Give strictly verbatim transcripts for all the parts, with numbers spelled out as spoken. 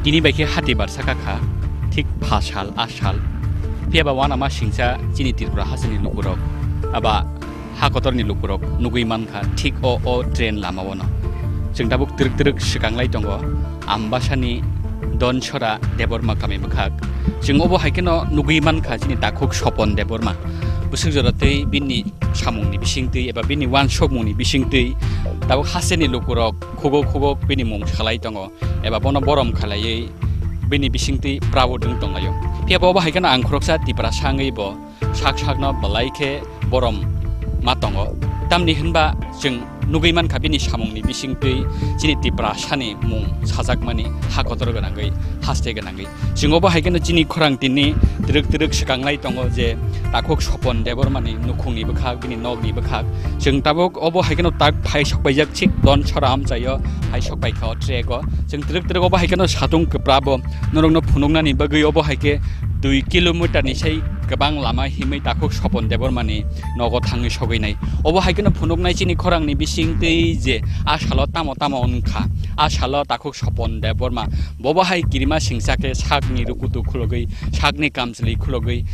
Ini bai khe hati barsa kha kha, thik pha sal, a sal. Phiya ba uanama singsa chini Tripura hasteni lukurok, aba ha kotorni lukurok nugui man kha, thik o, o train lama o no. Chwng tabuk twrwk twrwk swkang lai tongo, Ambasani Donsora Debbarma kami bwkhak. Chwng obo hai kheno nugui man kha chini takhuk Sopon Debbarma. Bwswk jora twi bini samungni bising twi eba bini uansukmungni bising twi tabuk hasteni lukurok khuguk khuguk bini mung salai tongo. Eba bono borom khalaiwi bini bisingtwi prawo dwng tonglaio. Phiya bo obo hai kheno ang khoroksa Tiprasa wngwi bo sak sakno belai khe borom ma tongo. Tamni hinba chwng nugui mankha bini samungni bisingtwi chini Tiprasani mung sajakmani ha kotor gwnangwi, haste gwnangwi. Chwng obo hai kheno chini khorang tini twrwk twrwk swkanglai tongo je takhuk Sopon Debbarmani nukhungni bwkhak, bini nokni bwkhak. Chwng tabuk obo hai kheno tak phai sok paijak chik Donsora amchaio phai sok paikha o track o. Chwng twrwk twrwk obo hai kheno satung kwpra bo norokno phunuknani bagwi obo hai khe dui kilometer ni sai kwbang lama himwi takhuk Sopon Debbarmani nogo thangwi sogwi nai. Obo hai kheno phunuknai chini khorangni bising twi je a salo tamo tamo wngkha, a salo takhuk Sopon Debbarma bobo hai kirima singsa khe sakni rukutu khulogwi, sakni kamchwlwi khulogwi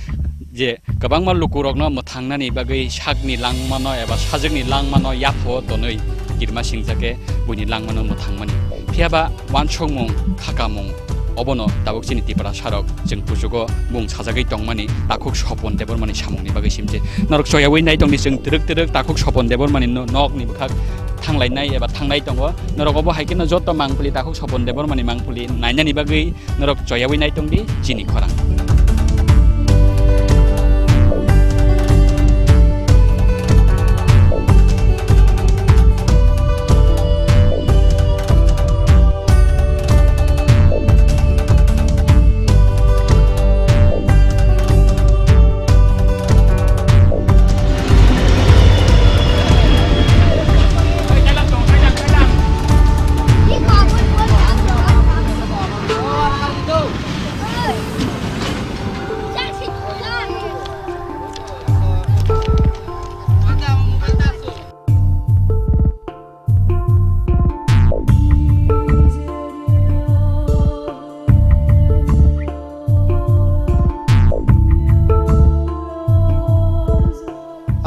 je kwbangma lukurokno mwthangnani bagwi sakni langmano eba sajwkni langmano yaphao tonwi kirima singsa khe buini langmano mwthangmani. Phiya ba uansukmung, khakamung, obono tabuk chini Tiprasarok chwng kuchugo mung sajagwi tongmani takhuk Sopon Debbarmani samungni bagwi simse. Norok choyawi nai tongdi chwng twrwk twrwk takhuk Sopon Debbarmani no-, nokni bwkhak thanglainai eba thangnai tongo. Norok obo hai kheno joto mangpili takhuk Sopon Debbarmani mangpili nainani bagwi norok choyawi nai tongdi chini khorang.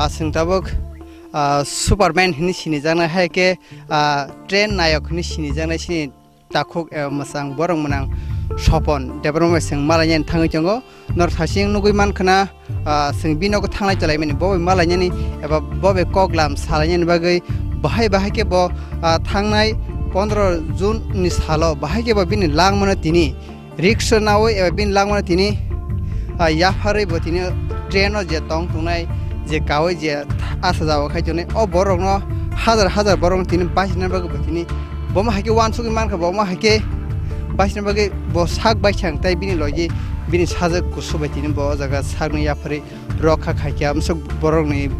Ah, chwng tabuk, ah, Superman hinwi sinijaknai, hai khe, ah, train nayok hinwi sinijaknai chini takhuk eba mwchang borok mwnang Sopon Debbarma bai chwng malainani thangwi tongo. Norok thasing nugwi mankha na, ah, chwng bini nogo thanglai tonglaimani, bo bai malainani eba bo bai koklam salainani bagwi bahai bahai khe bo, ah, thangnai pondro June ni salo bahai khe bo bini langmano tini riksho nawi eba bini langmano tini, ah, yapharwi bo tini train o je tong tongnai je kawi je asa jao khai tongnai o borokno hajar hajar borokno tini bachina bagwi bo tini bomo hai khe uansugwi mankha, bomo hai khe bachina bagwi bo sak baisang tei bini logi bini sajwk kusu bai tini bo o jaga sakno yapharwi rokha khaikhe amsuk borokni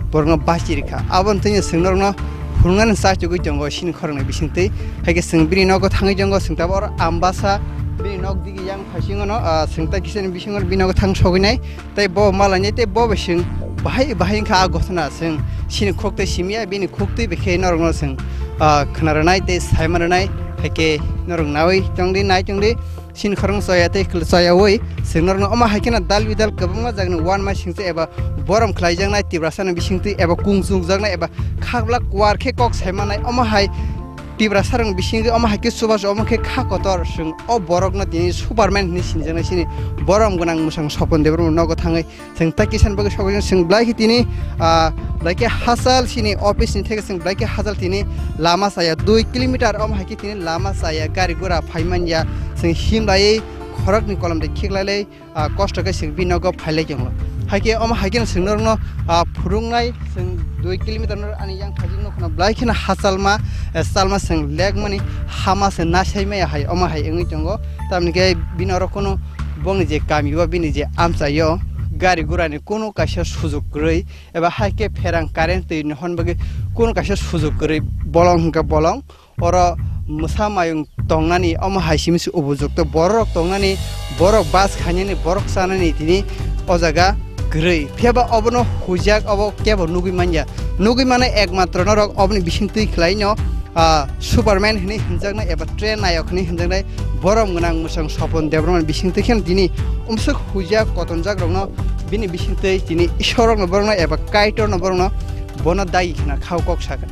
borokno bachi rikha. Aboni tini chwng norokno phunuknani chachugwi tongo chini khoroknwi bisingtwi. Hai khe chwng bini nogo thangwi tongo, chwng tabuk oro Ambasa bini nok digi yang phaisingono, ah, chwng tai kisani bisingo bini nogo thang sogwi nai. Tei bo malainai tei bo bai chwng bahai bahai wngkha a gotona chwng chini khuktwi simiya bini khuktwi bai khe norokno chwng, ah, khna rwnai tei saima rwnai. Hai khe norok nawi tongdi, nai tongdi. Chini khorang chaya tei chaya oi chwng norokno omo hai kheno dal bidal kwbangma jagani uanma singcha eba borom khlaijaknai Tiprasani bisingtwi eba kung chukjaknai eba khaklak kuar khe kok saimanai omo hai Tiprasarokni bisingtwi omo hai khe chubachu omo khe kha kotor chwng o borokno tini Superman hinwi sinijaknai chini borom gwnang mwchang Sopon Debbarma nogo thangwi. Chwng ta kisan bagwi sokjak chwng belai khe tini, ah, belai khe hachal chini office ni theke chwng belai khe hachal tini lama chaya dui kilometer omo hai khe tini lama chaya gari gura phai manya chwng himlaiwi khoroknwi kolom de khiklaiwi, ah, kosto khe chwng bini nogo phailai tongo. Hai khe omo hai kheno chwng norokno, ah, phuruknai chwng dui kilometer no ani yang thajak nukho belai kheno hachalma, eh, chalma chwng lekmani hama se nasaimaya hai omo hai wngwi tongo. Tamni khe bini oro kunu bongni je kami o bini je amchaio gari gurani kunu kaisa sujok kwrwi eba hai khe pherang current twi ni hwn bagwi kunu kaisa sujok kwrwi bolong hwnkhe bolong oro mwsa mayung tongnani omo hai simi se ubujukto borok tongnani borok bus khainani borok chanani tini o jaga kwrwi phiyaba obono huijak obo kebo nugwi manya nugwi mano ekmatro norok oboni bising twi khlaino ah, Superman hinwi hinjaknai eba train nayok hinwi hinjaknai borom gwnang mwchang Sopon Debbarma ni bisingtwi kheno tini umswk huijak kotonjak rokno bini bisingtwi tini Ishwar rokno borokno eba Kaitor no borokno bono dai khna khao kok sakha.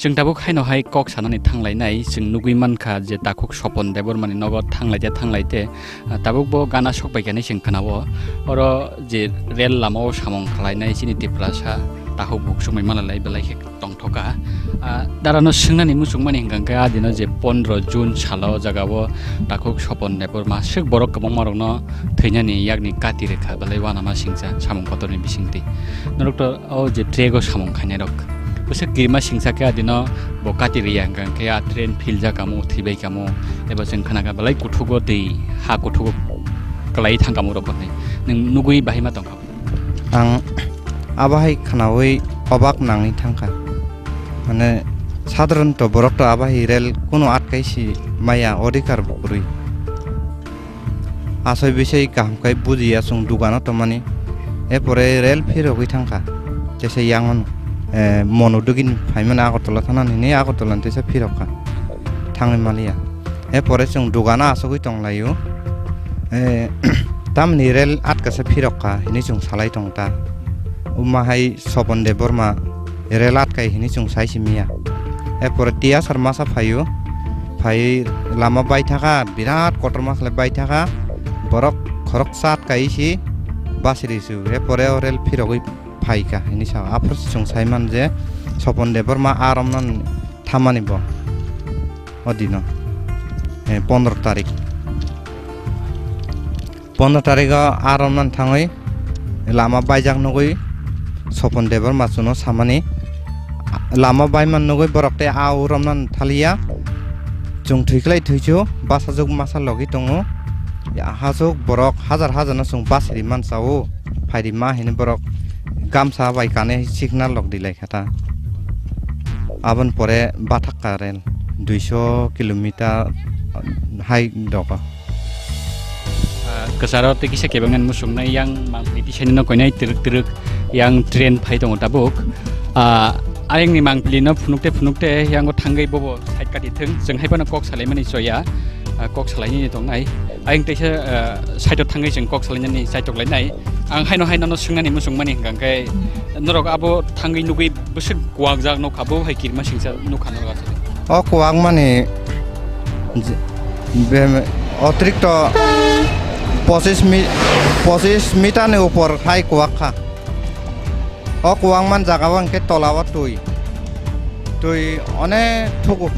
Chwng tabuk haino hai kok sanani thanglainai, chwng nugwi mankha je takhuk Sopon Debbarmani nogo thanglaite thanglaite, ah, tabuk bo gana sokbaikha hinwi chwng khnao. Oro je rel lamao samung khlainai chini Tiprasa takhuk bukhuk chumui manlai belai khe tongthokha. Ah, darano swngnani muchungmani hwnkha khe adino je pondro June salo o jagao takhuk Sopon Debbarma swk borok kwbangmarokno thwinani yakni kati rwkha belai uanama singcha samung kotorni bisingtwi. Norok to o je track o samung khainairok bwswk kirima singsa khe adino bo kati riya hwnkha khe a train philjak kamo thwibai kamo eba chwng khna kha belai kuthugo twi ha kuthugo kwlai thang kamo rok hinwi nwng nugwi bahai ma tongkha. Ang abo hai khnaui obak nangwi thangkha, mane sadharanto borok to abo hai rel kunu atkai si maya odhikar bo kwrwi. Asoi bisoi kaham khai bujiya chwng dugano tongmani. Erpore rel phirogwi thangkha. Teisa yangon, eh, Monodugini phaimani Agartala thanani hinwi Agartala ni teisa phirokha. Thangwi maliya. Erpore chwng dugano asugwi tonglaio. Eh, tamni rel atkasa phirokha hinwi chwng salai tongo ta. Omo hai Sopon Debbarma rel atkai hinwi chwng sai simiya. Erpore tiyasar masa phaio, phai lama baithakha, birat kotorma khlai baithakha, borok khoroksa atkai si basiri su. Erpore o rel phirogwi phaikha hinwi sao. Aphuru chwng saiman je Sopon Debbarma a romnani thammani bo o dino, eh, pondro tarik. Pondro tarigo a romnani thangwi lama baijak nugwi Sopon Debbarma chwngno samani, lama baiman nugwi borok tei a u romnani thaliya. Chwng thwiklai thwichu bachajak masa logi tongo. Hachuk borok hajar hajarno chwng bachiri manchao, phairima hinwi borok gamsa bai kanwi signal rok di lai kha ta. Aboni pore bathak ka rel duiso kilometer hai dogo. Ah, kwcharo tei kisa kebengani muchungnai yang mangpili tisaino koinai twrwk twrwk yang train phai tongo tabuk. Ah, ayangni mangpilino phunukte phunukte yango thangwi bobo side kati thwng, chwng hai phano kok salaimani choya, ah, kok salainani tongnai. Ayang teisa, ah, side o thangwi chwng kok salainani chaitok lainai. Ang haino hai nono swngnani muchungmani hwnkha khe norok abo thangwi nugwi bwswk kuwakjak nukha, bo hai kirima singcha nukha norok aswk. O kuwakmani je-, be-, otrikto pochis mi-, pochis meter ni upor hai kuwak kha. O kuwakmani jaga o hwnkhe tola o twi, twi onek thugo,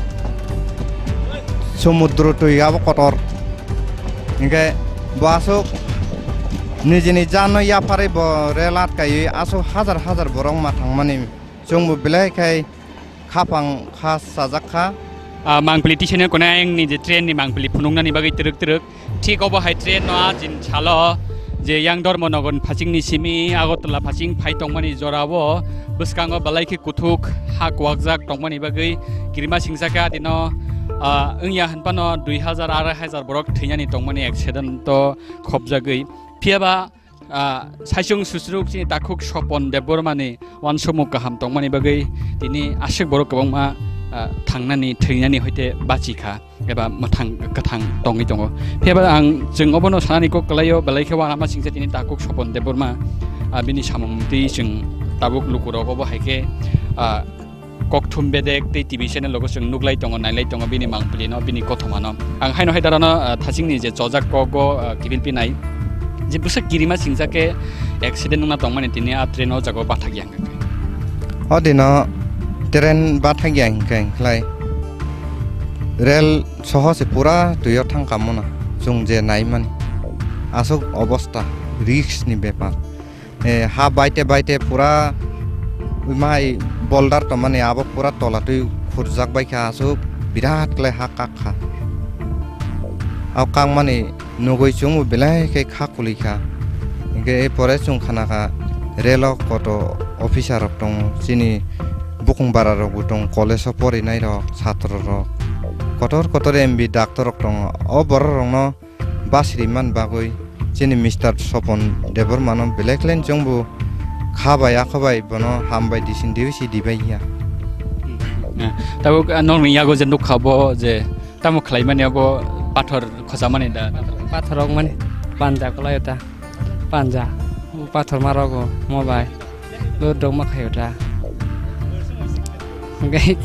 somudro twi abo kotor. Hinkhe bo aswk nijini janno yapharwi bo rel atkaiwi aswk hajar hajar borok ma thangmani chwngbo belai khai khapang kha chajak kha. Ah, mangpili tisaino konai ayangni je train ni mangpili phunuknani bagwi twrwk twrwk. Thik obo hai train no a jin salo je yang Dharmanagar phasing ni simi Agartala phasing phai tongmani jora o bwskango belai khe kuthuk ha kuwakjak tongmani bagwi kirima singsa khe adino, ah, wngya hwnphano dui hajar arai hajar borok thwinani tongmani accident o khopjagwi. Phiyaba ah, saichung susuruk chini takhuk Sopon Debbarmani uansukmung kaham tongmani bagwi tini aswk borok kwbangma, ah, thangnani thwinani hoite bachi kha eba mwthang kwthang tongwi tongo. Phiyaba ang chwng obono sanani kok kwlaio, belai khe uanama singcha tini takhuk Sopon Debbarma, ah, bini samung twi chwng tabuk lukurok obo hai khe, ah, kokthum bedek tei T V channel logo chwng nuklai tongo, nailai tongo bini mangpili no, bini kothoma no. Ang haino hai darano, ah, thachingni je chojak kok o, ah, kiphil pinai je bwswk kirima singcha khe accident wngna tongmani tini a train o jaga o bathak ya hwnkhe. O dino train bathak ya hwnkhe hwnkhlai rel soho se pura twi o thang kamo no chwng je naimani. Aswk obosta, risk ni bepar. Eh, ha baite baite pura mai boulder tongmani abo pura tola twi khurjak bai kha, aswk birat khlai ha kak kha. Abo kakmani nugwi chwngbo belai khe kha kwlwi kha. Hinkhe e pore chwng khana kha relo koto officer rok tongo, chini bukung bara rokbo tongo, college o porinai rok, satro rok, kotor kotor M B doctor rok tongo. O borok rokno bas rimani bagwi chini Mister Sopon Debbarmano belai khlai chwngbo kha bai akha bai bono ham bai dising diwi si dibai ya. Eh, tabuk, ah, nokni yago je nukha bo je tamo khlaimani abo pathor khochamani da? Pathor rok mani panja kwlai ta, panja, pathor ma rogo mo bai, bo dok ma khayo ta. Gai.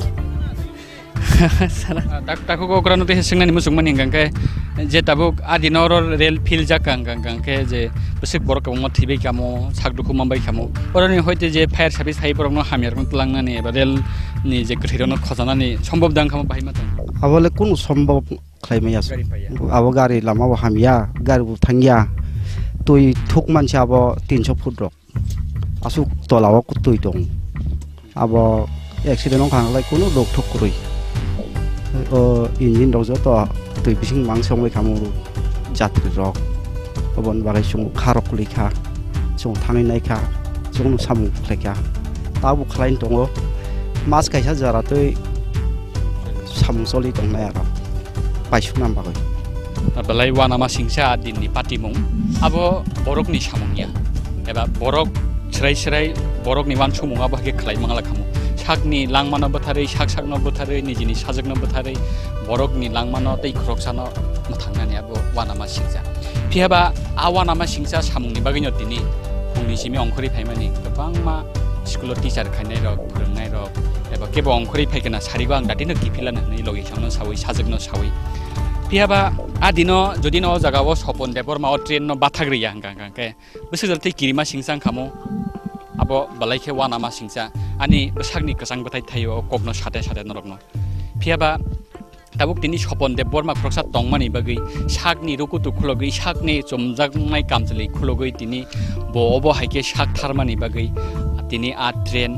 Sara. Ah, tak-, takhuk okrano tei swngmani muchungmani hwnkha khe je tabuk adino oro rel phil jak ka hwnkha, hwnkha khe je bwswk borok kwbangma thwibai kamo, sak dukhu manbai kamo. Oroni hoite je fire service hai borokno hamya rokno twlangnani eba rel ni je kwthwi rokno khojanani sombhob da wngkha mo bahai ma tong? Abo le kunu sombhob khlai maya. Gari phaiya. Abo gari lama bo hamya, gari bo thangya. Twi thuk mansi abo tinso foot rok. Aswk tola o twi tong. Abo accident wngkha hwnkhe kunu rok thok kwrwi. O engine rok joto twi bising mangsa wngwi kha, jatri rok. Oboni bagwi chwng kha rok kwlwi kha, chwng thangwi nai kha, chwngno samung khlai kha. Tabuk khlai tongo, mas kaisa jora twi samung choli tongnai aro. Paisukna bagwi. Belai uanama singsa dinni patimung, abo borokni samung ya, eba borok srai srai borokni uansukmung abo hai khe khlai mangla khamu. Sakni langmano bwtharwi, sak sakno bwtharwi, nijini sajwkno bwtharwi, borokni langmano tei khoroksano mwthangnani abo uanama singsa. Phiya ba a uanama singsa samungni bagwino tini phungni simi ongkhorwi phaimani kwbangma school-o teacher khainai rok, phwrwngnai rok, eba kebo ongkhorwi phaikhe na sarigo ang datino kiphilano hwnwi logi songno sawi, sajwkno sawi. Phiya ba a dino jodi no o jaga o Sopon Debbarma o train no bathak riya hwnkha, hwnkha khe bwswk jora tei kirima singsa wngkha mo, abo belai khe uanama singsa ani bwsakni kwchang bwthai thaio o kokno sate sate norokno. Phiya ba tabuk tini Sopon Debbarma khoroksa tongmani bagwi sakni rukutu khulogwi, sakni chumjaknai kamchwlwi khulogwi tini bo obo hai khe sak tharmani bagwi tini a train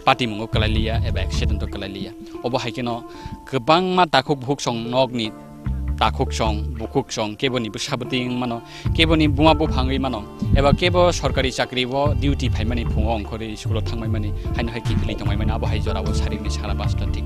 patimungo kwlai liya eba accident o kwlai liya. Obo hai kheno kwbangma takhuk bukhuk song nokni takhuk song, bukhuk song, keboni bwsa bwtwi wng mano, keboni buma buphang wngwi mano, eba kebo sorkari chakri o duty phaimani phungo ongkhorwi school o thangmani, haino hai kiphilwi tongmani, abo hai jora o sarikni sara pasto thik.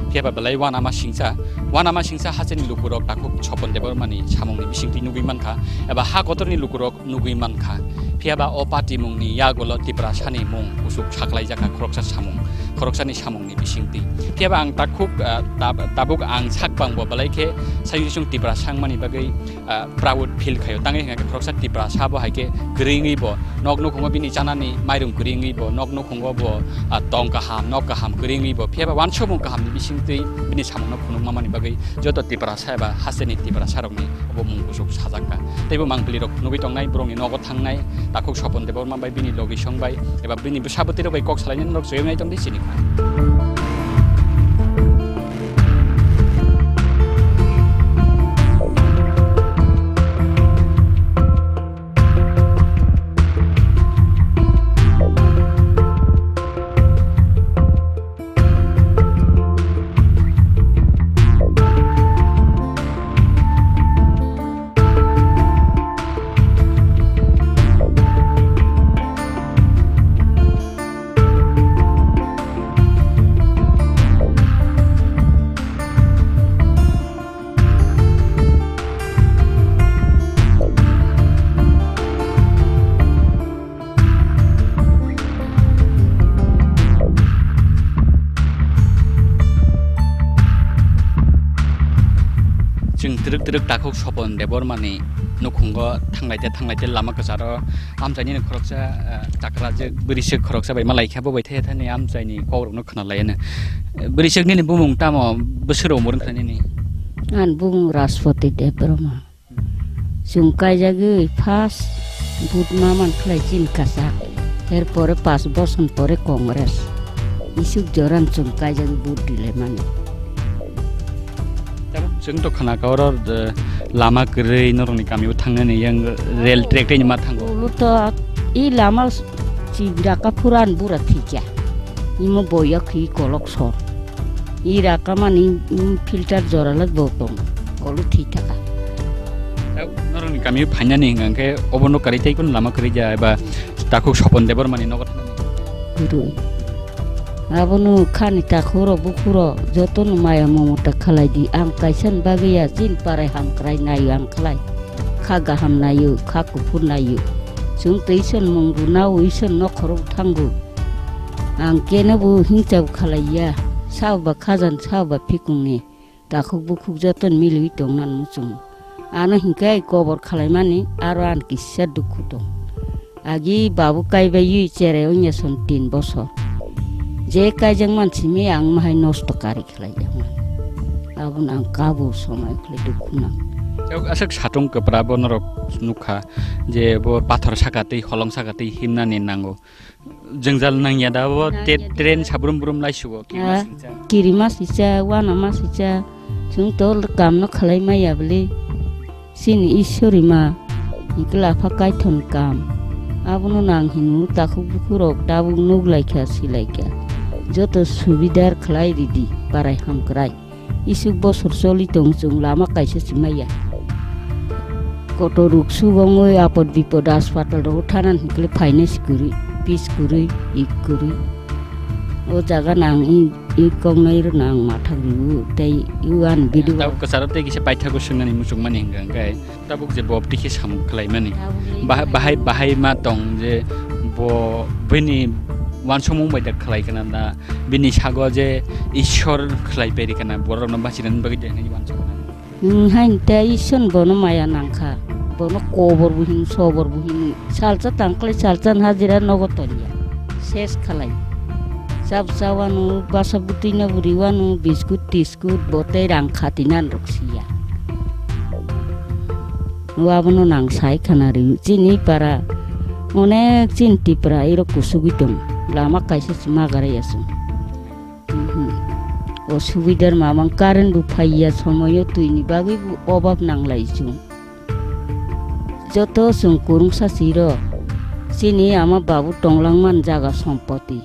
Phiya ba belai uanama singsa, uanama singsa hachani lukurok takhuk Sopon Debbarmani samungni bisingtwi nugwi mankha, eba ha kotorni lukurok nugwi mankha. Phiya ba o patimungni yagulo Tiprasani mung kuchuk saklaijak kha khoroksa samung, khoroksani samungni bisingtwi. Phiya ba ang takhuk, ah, tab-, tabuk ang sak bangbo belai khe sai chwng Tiprasa wngmani bagwi, ah, proud feel khaio. Tangwi hwnkha khe khoroksa Tiprasa bo hai khe kwrwi wngwi bo nok nukhungo bini chanani mairum kwrwi wngwi bo nok nukhungo bo, ah, tong kaham, nok kaham kwrwi wngwi bo. Phiya ba uansukmung kahamni bisingtwi bini samungno phunukma mani bagwi joto Tiprasa eba hasteni Tiprasa rokni obo mung kuchuk sajak kha. Teibo mangpili rok phunugwi tongnai, borokni nogo thangnai, takhuk Sopon Debbarma bai bini logisong bai eba bini bwsa bwtwi rok bai kok salainani norok chwng nai tongdi chini kha. Chwng twrwk twrwk takhuk Sopon Debbarmani nukhungo thanglaite thanglaite lama kwcharo amchaini khoroksa, ah, chakrajwk bwrwiswk khoroksa bai malaikha, bo bai thaya thani amchaini kokrokno khwnalaiano. Bwrwiswk nini bumung tamo bwswk rw murwng kha nini? Ani bumung Raspati Debbarma. Chwng kaijagwi first Vote ma man khlai chini kasak. Her pore pas boson pore Congress. Isuk joran chum kaijak vote dilai mani. Tabuk chwng to khna ka oro, eh, lama kwrwi norokni kamio thangnani yang rail track tei ma thango. Ulu to i lama chibra ka phuran bura thikya. Imo boya khi kolok sor. I raka mani, mm, filter jora lak bo tong. Olo thwi thaka. Tabuk norokni kamio phainani hwnka khe obono kwrwi tei kun lama kwrwi ja eba takhuk Sopon Debbarmani nogo thangnani. Kwrwi. Abono khani takhuk rok bukhuk rok jotono maya momota khalai di. Ang kaisa ni bagwi ya chini parai hamkrai naio ang khlai. Kha gaham naio, kha kuphur naio. Chwng twi Isor mung rwnao Isor nokhoro thango. Ang keno bo hingcha bo khalai ya. Sabo ba khajan, sabo ba phikungni. Takhuk bukhuk joto ni milwi tong nang muchung. Ano hinkhe ai kobor khalai mani aro ang kisa dukhu tong. Agi babu kaibai wi cherai wngya son tin bosor. Je kaijak man simi ang mahai nosto kari khlai jak man. Aboni ang kabo somai khlai dukhu nang. Aswk satung kwpra bo norok nukha je bo pathor saka tei holong saka tei himnani nango. Jwngjal nangya da bo Nangya te-, da. Train sabrum brum lai sugo, kirima Ah, singcha. Kirima singcha, wana ma singcha. Chwng to kam no khalai maya bwle. Chini Ishwari ma, hingkhe lapha kaithon kam. Abono nang hino takhuk bukhuk rok tabuk nuk laikha, si laikha. Joto subidar khlai ridi, parai hamkrai. Isuk bosor choli tong chwng lama kaisa si maya. Kotor ruk sugongwi apot bipot haspatal rogo thanan hinkle phainai si kwrwi, pis kwrwi, ik kwrwi. O jaga nang i, i kongnai rok nang mathak riu tei i ani video. Tabuk kwcharo tei kisa paithago swngnani muchungmani hingka hingkai. Tabuk je bo twi khe samung khlaimani. Tabuk le Bah-, bahai, bahai ma tong je bo bini wansukmung bai da khlai kana da bini sago je Ishwar khlai peri kana borok no bachina bagwi de hinwi wansuk kana. Hmm, hain te Ishwar bono maya nangkha. Bono kobor bo hin, sobor bo hin. Salsa tangkhlai salsa hajira nogo tonya. Ses khlai. Sab sawanu basa butui no buri wanu biskut tis Kut bo tei rang khatinan rok siya. Abono nang sai khana ri chini para onek chini tipra iro kusugwi tong lama kaisa si magara ya sung. Mhm. O subidar mamang current bo phaiya somoyo twi ni bagwi bo obab nanglai chung. Joto chwng kwrwngsa siro, chini ama babu tonglang man jaga sompoti.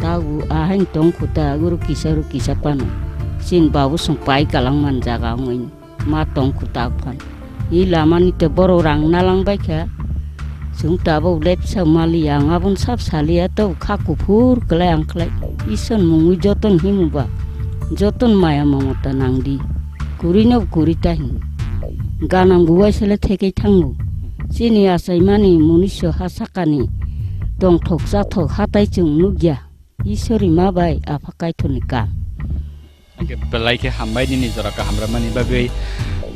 Tago ahain tong khuta guru kisa ru kisa pano. Chini babu chwng pai kalang man jaga wngwi ma tong khuta phan. I lama ni te borok rang nalang bai kha. Chwng tabuk lepsa mali ang aboni sab saliya to kha kuphur kwlai ang khlai. Isor mungwi joton himu ba. Joton maya mamata nangdi. Kwrwi no kwrwi ta hin. Ganang buwai sele thekei thango. Chini achaimani munisyo ha sakani tongthok chathok hatai chwng nukya. Isori ma bai apha kaithoni kam. Belai khe hambai nini jora kaham ramani bagwi,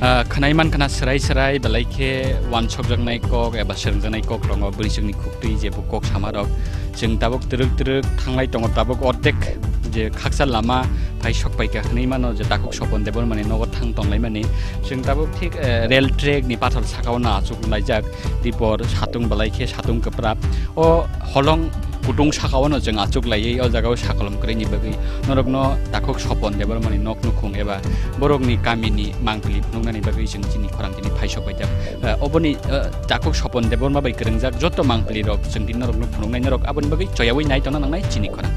ah, khwnai man khna swrai swrai belai khe wansokjaknai kok eba swrwngjaknai kok tongo bwrwi chwngni khuktwi je bo kok sama rok. Chwng tabuk twrwk twrwk thanglai tongo, tabuk ordek je khaksa lama phai sok paikha hwnwi mano je takhuk Sopon Debbarmani nogo thang tonglaimani. Chwng tabuk thik, eh, rail track ni pathor sakao no achuk laijak, dipor satung belai khe satung kwpra. O holong kutung sakao no chwng achuk laiwi o jagao sakolom kwrwini bagwi norokno takhuk Sopon Debbarmani nok nukhung eba borokni kamini mangpili phunuknani bagwi chwng chini khorang tini phai sok paijak. Eh, oboni, eh, takhuk Sopon Debbarma bai kwrwngjak joto mangpili rok chwng tini norokno phunuknai, norok aboni bagwi choyawi nai tongna nangnai chini khorang.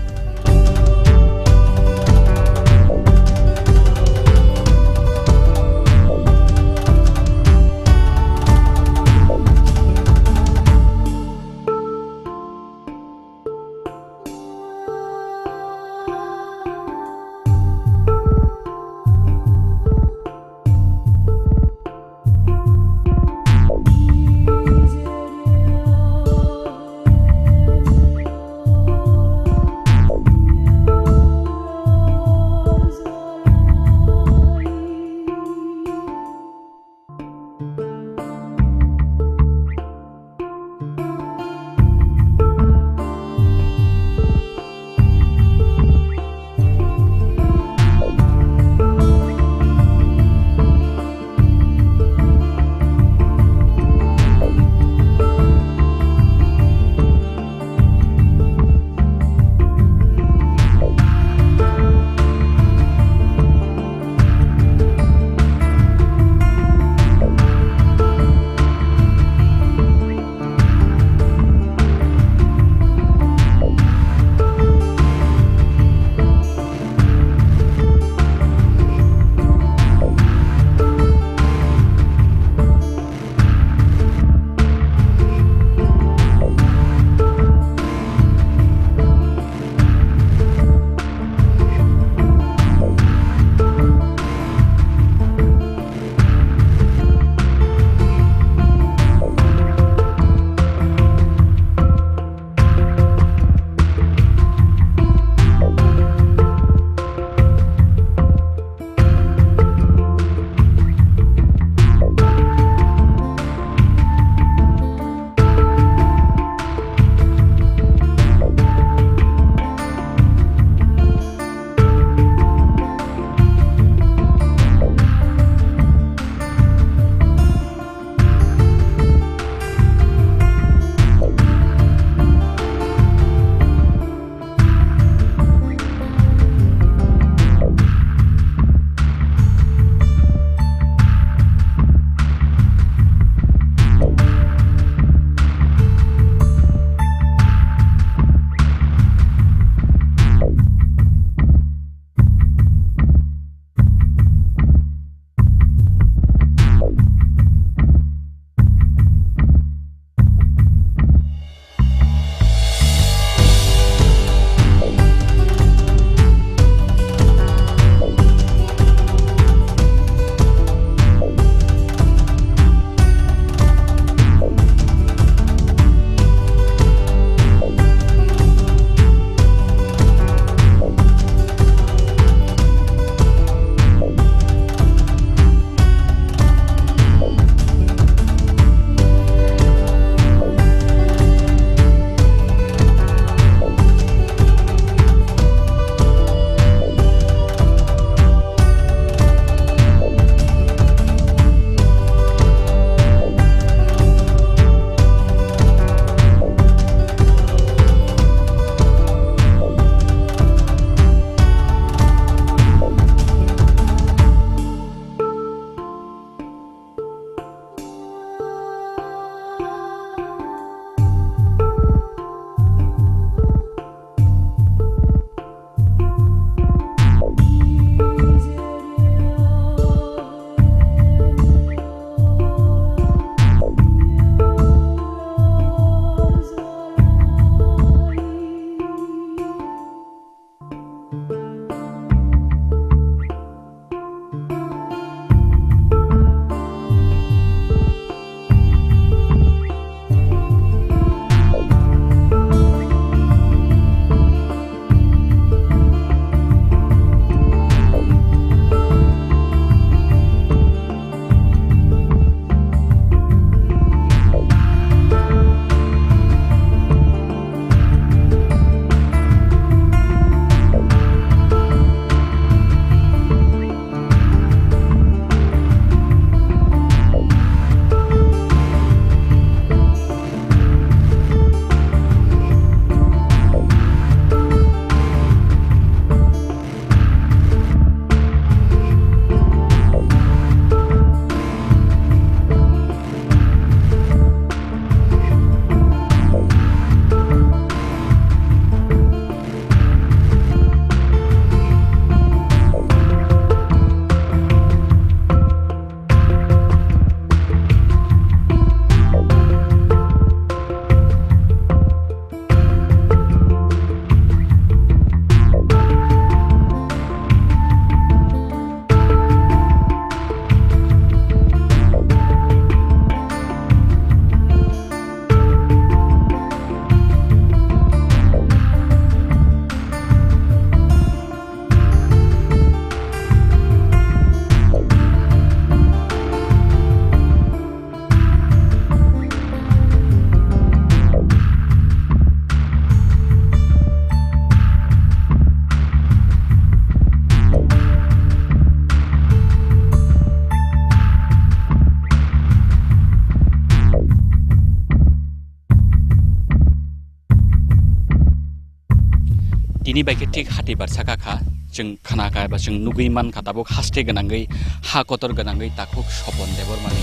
Bini bai khe thik hati bar saka kha, chwng khna kha eba chwng nugwi man kha, tabuk haste gwnangwi, ha kotor gwnangwi takhuk Sopon Debbarmani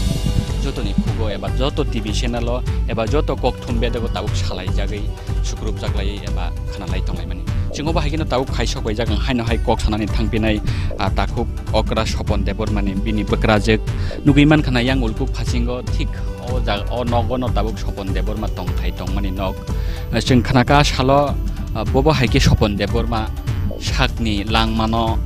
jotoni khugo eba joto T V channel o eba joto kok thum bedego tabuk salaijagwi, sukrupjak lai eba khna lai tong laimani. Chwng obo hai kheno tabuk khai sok bai jak, ang haino hai kok sanani thang pinai, ah, takhuk okra Sopon Debbarmani bini bwkrajwk nugwi man khna yang ulkuk phasingo thik o jaga, o nogo no tabuk Sopon Debbarma tong khai tongmani nok. Chwng khna kha salo, ah, bobo hai khe Sopon Debbarma sakni langmano,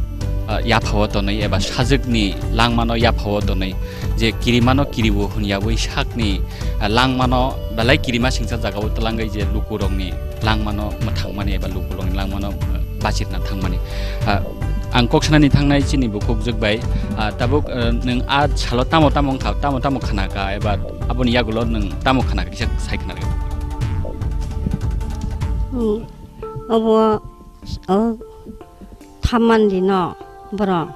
ah, yaphao tonwi eba sajwkni langmano yaphao tonwi je kirimano kiriwo hwnyawi sakni, ah, langmano belai kirima singsa jagao twlangwi je lukurokni langmano mwthangmani eba lukurokni langmano, ah, bachirna thangmani. Ah, ang kok sanani thangnai chini bukhukjwk bai, ah, tabuk, ah, nwng a salo tamo tamo wngkha, tamo tamo khna kha eba aboni yagulo nwng tamo khna kha kisa sai khna rw. Hmm. Obo, o, thammani dino borok,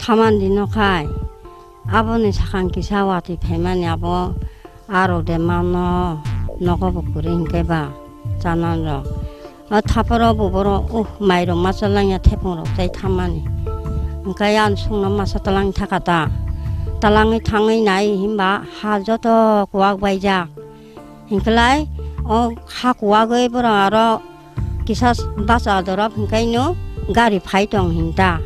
thammani dino khai, aboni sakang kisa watwi phaimani abo aro de mano nogo bo kwrwi hinkhe ba chananrok. O thaporo bo borok, uh, mairok masa langya thepung rok tei thammani. Hinkhe ani songno masa talang thaka ta. Talangwi thangwi nai himba ha joto kuwak baijak. Hinklai o ha kuwagwi borok aro kisa basa dorop hinkaino gari phai tong hinta.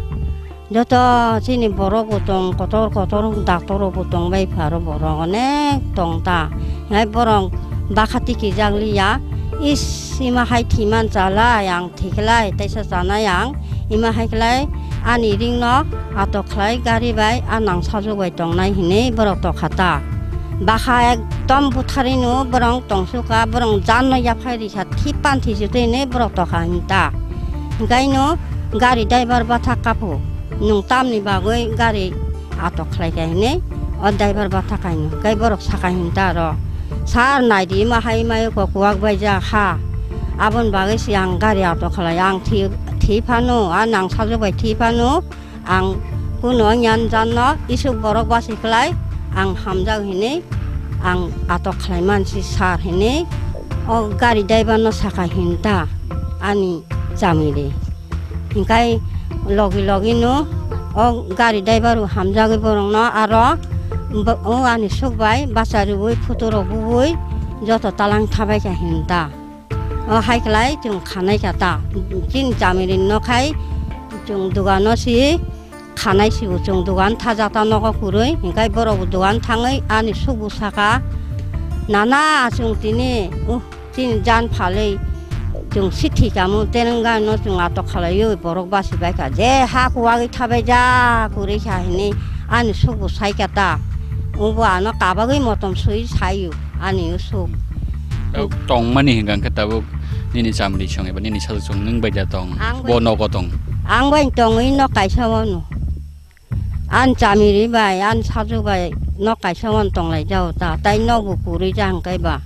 Joto chini borok bo tong, kotor kotor doctor rok bo tong bai pharo borok onek tong ta. Hinai borok bakha tiki jak liya, is ima hai thiman chala yang thiklai, teisa chanai ang, ima hai klai ani ring no atok khlai gari bai a nang sajwk bai tongnai hinwi borok tokha ta. Bakha ekdom butharino borok tongsuka, borok jan no yaphai rikha, thipan thisi twi hinwi borok tokha hinta. Hinkaino gari driver bathak kaphu, nwng tamni bagwi gari atok khlai kha hinwi o driver bathak kaino. Hinkai borok saka hinta aro, "Sir, naidi, ima hai mayo kok kuwak bai ja ha. Aboni bagwi se ang gari atok khlai, ang thi, thi phano, a nang sajwk bai thi phano." Ang kuno nyan janno isuk borok basi klai, ang hamjak hinwi, ang atok khlai mansi sir hinwi, o gari driver no saka hinta ani chamiri. Hinkai logi logi no o gari driver bo hamjagwi borok no aro bo-, o ani suk bai bachariwi photo rok bui joto talang thabai kha hinta. O hai klai chwng khanai kha ta. Chini chamiri no khai chwng dogano si khanai si bo chwng dogan thaja ta nogo kwrwi. Hinkhai borok bo dogan thangwi ani suk bo saka, "Nana, chwng tini, uh, chini jan phalwi chwng si thwi kamo, tereng gano chwng atok khalaiwi borok basi bai kha. Je ha kuwagwi thabai ja kwrwi kha," hinwi ani suk bo sai kha ta. Obo ano kabagwi motom swi saio. Ani usuk. Tabuk tongmani hingka khe tabuk nini chamri song eba nini sajwk song nwng bai da tong, ang bo bai, nogo tong. Ang bai tongwi nok kaisa wano. An chamiri bai, an sajwk bai nok kaisa wano tonglai jao ta. Tai nok bo kwrwi ja hingkai ba.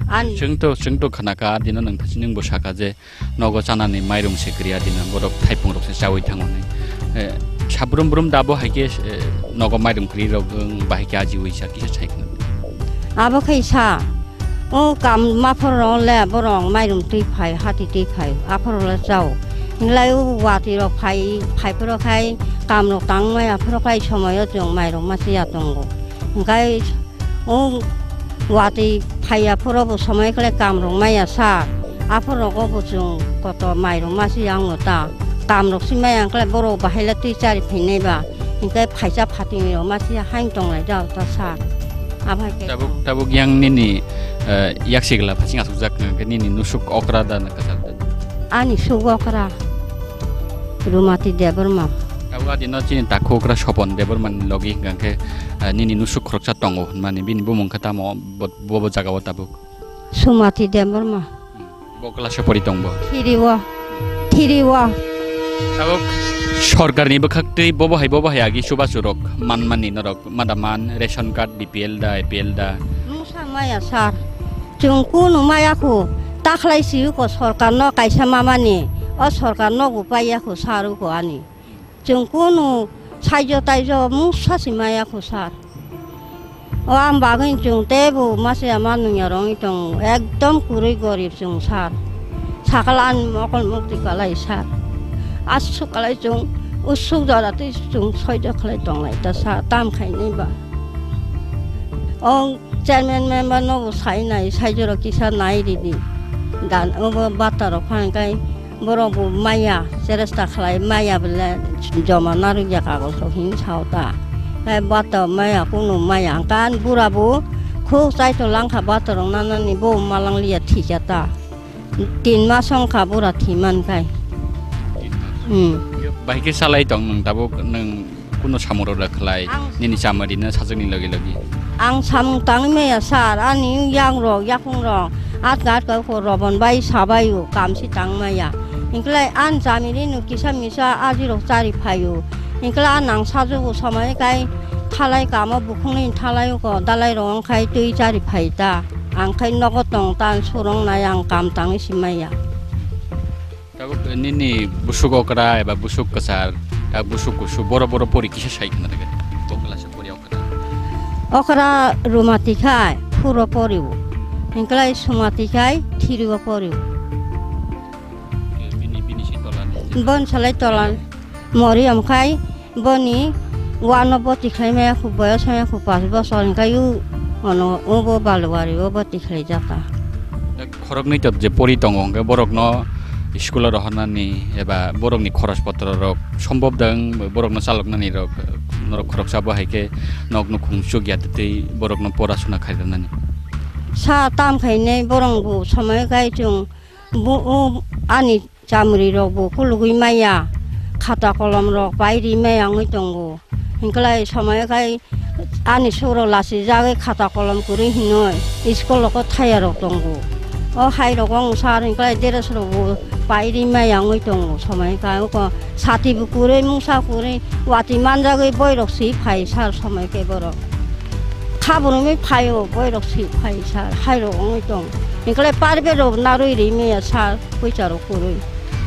An chwng to, chwng to khana kha, dino nwng thasi nwng bo saka je, nogo chanani mairum se kwrwi adina borok thaiphung rok se chawi thango hinwi. Eh, sabrum brum da bo hai khe, eh, nogo mairum kwrwi rok wng bahai khe ajiwi sa kisa sai khna. Abo khai sa, o kam maphar rok le borok mairum twi phai, hati twi phai, aphar rok le chao. Hinglai o watwi rok phai, phai phoro khai kam rok tang maya phoro khai somoyo chwng mairum ma siya tongo. Hinkhai o watwi phaiya phoro bo somoi khlai kam rok maya sa, aphor rogo bo chwng koto mai rok ma si yango ta, kam rok si maya khlai borok bahai le twi chari phainai ba, hinkhai phaisa phatini rok ma si hain tonglai jao ta sa. Abo hai khe tabuk, tabuk yang nini, eh, yaksi gla phasing asuk jak nang khe nini nusuk okra da na kwchar da? Ani suk okra. Rumati Debbarma. Tabuk adino chini takhu okra Sopon Debbarma ni logi hingka khe, eh, nini nusuk khoroksa tongo hwnmani, bini bumung khe tamo bo, bo, bo jaga o tabuk? Sumati Debbarma. Bo class o pori tong bo? Three o. Three o. Tabuk sorkar ni bwkhak twi bobo hai, bobo hai agi chubachu rok manmani norok mada man, ration card, B P L da, A P L da? Mungsa maya sir. Chwng kunu maya khu, takhlai si uko sorkar no kaisa mamani, o sorkar no bo paiya khu sir uko ani. Chwng kunu saijo taijo mungsa si maya khu sir. O ang bagwi chwng teibo masiya ma nungya rongwi tongo, ekdom kwrwi gorib chwng sir. Sakala ani mokol mukti kalai sir. Aswk kalai chwng usuk jora twi chwng soijo khlai tonglai ta sir, tam khainai ba. O chairman member no bo sai nai, sai jora kisa nai ridi. Dan obo bata rok phang kai borok bo maya, cheresta khlai maya bele joma narwk ya kagoj rok hin sao ta. Hai bata maya kunu maya kan bura bo khuk chai to langkha bata rok nanani bo malang liya thika ta. Tin mas wngkha bura thwi man khai. Hmm. Bahai khe salai tong nwng tabuk, nwng kuno samung rok da khlai, ang nini chamari no sajak ni logi logi. Ang samung tangwi maya sir, ani yang rok, yakung rok, atka atka ko robon bai sabai o, kamsi tang maya. Hingklai an chamiri no kisa misa aji rok chari phai o. Hingklai an nang sajugo somoi kai thalai kamo bukhung ni thalai o ko dalai rok wngkhai twi chari phai ta. Ang khai nogo tong tan surung nai ang kam tangwi si maya. Tabuk nini busuk okra eba busuk kwchar, ta busuk kusu boro boro pori kisa sai khna daga. Bo class pori okra. Okra Rumati khai phuro pori o. Hingklai Sumati khai thiri o pori o. Bini, bini si tola ni. Bon salai tola. Mori omkhai. Boni wano boti khlai maya khu boyos maya khu pas bosor hingkai u ono ubo balwari o boti khlai jata. Khoroknwi to je pori tongo hwnkhe borokno school o rohornani eba borokni khoros potro rok sombop dang borokno chaloknani rok norok khoroksa bo hai khe nok nukhung chukya tei borokno pora suna khairoknani. Sa tam khainai borok bo somoi kai chwng bo o ani Chamri rok bo kulugwi maya, khata kolom rok pai ri maya wngwi tongo. Hinklai somoi khai ani suro lachijagwi khata kolom kwrwi hinwi school o thaya rok tongo. O hai rok wng sar hinklai dress rok bo pai ri maya wngwi tongo. Somoi khai wngkha sati bo kwrwi mungsa kwrwi watwi manjagwi boi rok swi phai sar somoi khe borok. Kha borokni phaio boi rok swi phai sar hai rok wngwi tong. Hinklai parbe rok narwi ri maya sar. Puisa rok kwrwi.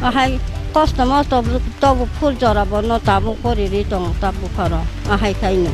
Ahai kosto mosto tobo phul jora bono tabuk pori ri tong ta bukharo. Ahai kaino.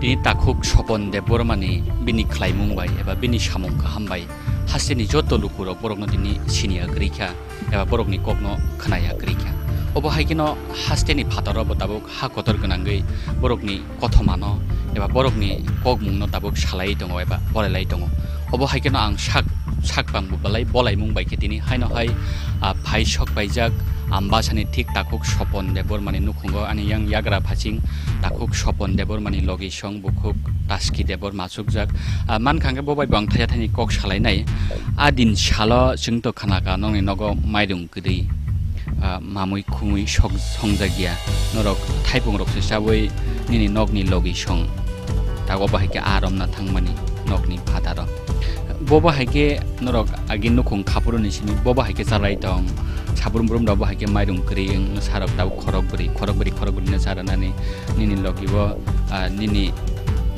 Tini takhuk Sopon Debbarmani bini khlaimung bai eba bini samung kaham bai hasteni joto lukurok borokno tini siniya kwrwi kha eba borokni kokno khwnaya kwrwi kha. Obo hai kheno hasteni phataro bo tabuk ha kotor gwnangwi borokni kothomano eba borokni kokmungno tabuk salaiwi tongo eba porailai tongo. Obo hai kheno ang sak sakpang bo belai bolaimung bai khe tini haino hai, ah, phai sok paijak Ambasani thik takhuk Sopon Debbarmani nukhungo ani yang yagra phaching takhuk Sopon Debbarmani logi song bukhuk Taski Debbarma achukjak. Ah, mankha hwnkhe bo bai bo ang thaya thaini kok salainai. A din salo chwng to khanaka nokni nogo mairung kwrwi, ah, mamui khumui sok-, songjak ya. Norok thaipungrok se chabwi nini nokni logi song. Tago bahai khe a romna thangmani nokni phataro. Bo bahai khe norok agi nukhung khaphuru ni simi bo bahai khe chalai tong. Sabrum brum rok bahai khe mairung kwrwi wng sarok tabuk khorok bwrwi, khorok bwrwi, khorok bwrwi no charanani nini logi bo, ah, nini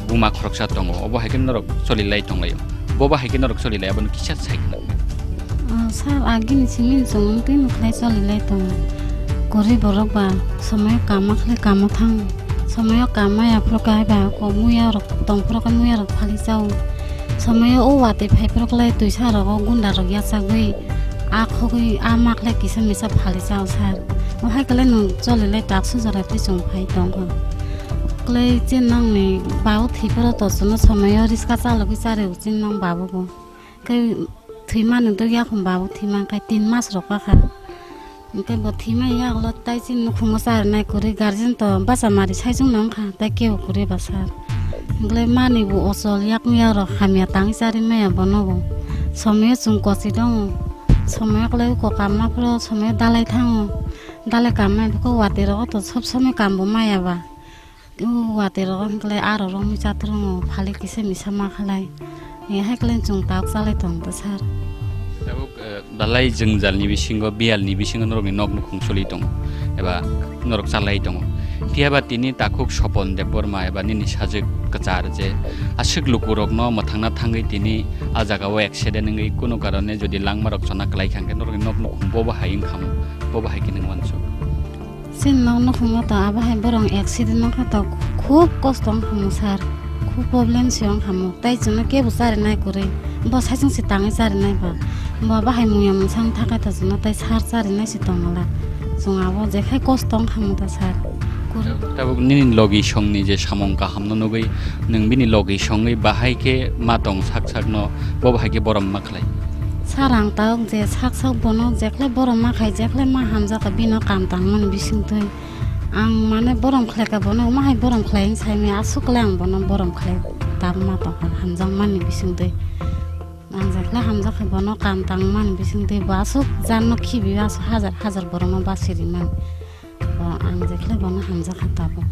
buma khoroksa tongo. Obo hai khe norok choli lai tong laio. Bo bahai khe norok choli lai abono kisa sai khna. Ah, sir, agini simi chwng twi nukhlai choli lai tongo. Kwrwi borok ba somoyo kama khlai kamo thango. Somoyo kama ya phuru khe ba ko muya rok tong phuru khe muya rok phali chao. Somoyo o watwi phai phuru khlai twisa rogo gunda rok yachagwi a khogwi a ma khlai kisa misa phali chao sir. O hai khlai nwng choli lai tak sujara twi chwng phai tongkha. Khlai chin nangni babu thwi phuru to chwngno somoyo riska chalogwi chari o chin nang babu bo. Khe thwimani dugya khum babu thwima khe tin mas rok kakha. Hwnkhe bo thwimani yagulo tai chini nukhungo charinai kwrwi guardian to bacha mari saichung nang kha tai kebo kwrwi bwsa. Hwnkhe mani bo ochol yakung yakrok hamya tangwi chari maya bono bo. Somoyo chwng kochi dongo. Somoyo kwlai uko kamma phuru somoyo dalai thango. Dalai kamma phuru watwi rogo to sob somoi kambo maya ba. O watwi rogo hwnkhe aro romwi chatrwngo phalik kisa misa ma khalai. E hai khlai chwng tak chalai tong ta sir. Tabuk, eh, belai jwngjal ni bisingo, biyal ni bisingo norokni nok nukhung choli tongo eba norok chalai tongo. Phiya ba tini takhuk Sopon Debbarma eba nini sajwk kwchar je aswk lukurokno mwthangna thangwi tini a jagao accident wngwi kunu karone jodi langmarok chona kwlai kha hwnkhe norokni nok nukhung bo bahai wngkha mo, bo bahai khe nwng uansuk. Chini nok nukhungo to abo hai borok accident wngkha to khub kosto wngkha mo sir, khub problem se wngkha mo, tai chwngno kebo charinai kwrwi, bo saichung se tangwi charinai ba, bo bahai mungya mungsa wng thakha to chwngno tai sir charinai se tongla, chwng abo jekhai kosto wngkha mo ta sir. Kwrwi. Tabuk nini logi songni je samung kahamno nugwi nwng bini logi songwi bahai khe ma tong sak sakno, bo bahai khe borom ma khlai. Sir, ang tabuk je sak sak bono jekhle borom ma khai, jekhle ma hamjakha bino kam tangmani bisingtwi. Ang mane borom khlaikha bono, omo hai borom khlai wng saimaya, aswk le ang bono borom khlai tabma tongkha hamjakmani bisingtwi. Ang jekhle hamjakha bono kam tangmani bisingtwi, bo aswk janno khibiyo, aswk hajar hajar borokno basi rimani. Bo ang jekhle bono hamjakha tabuk.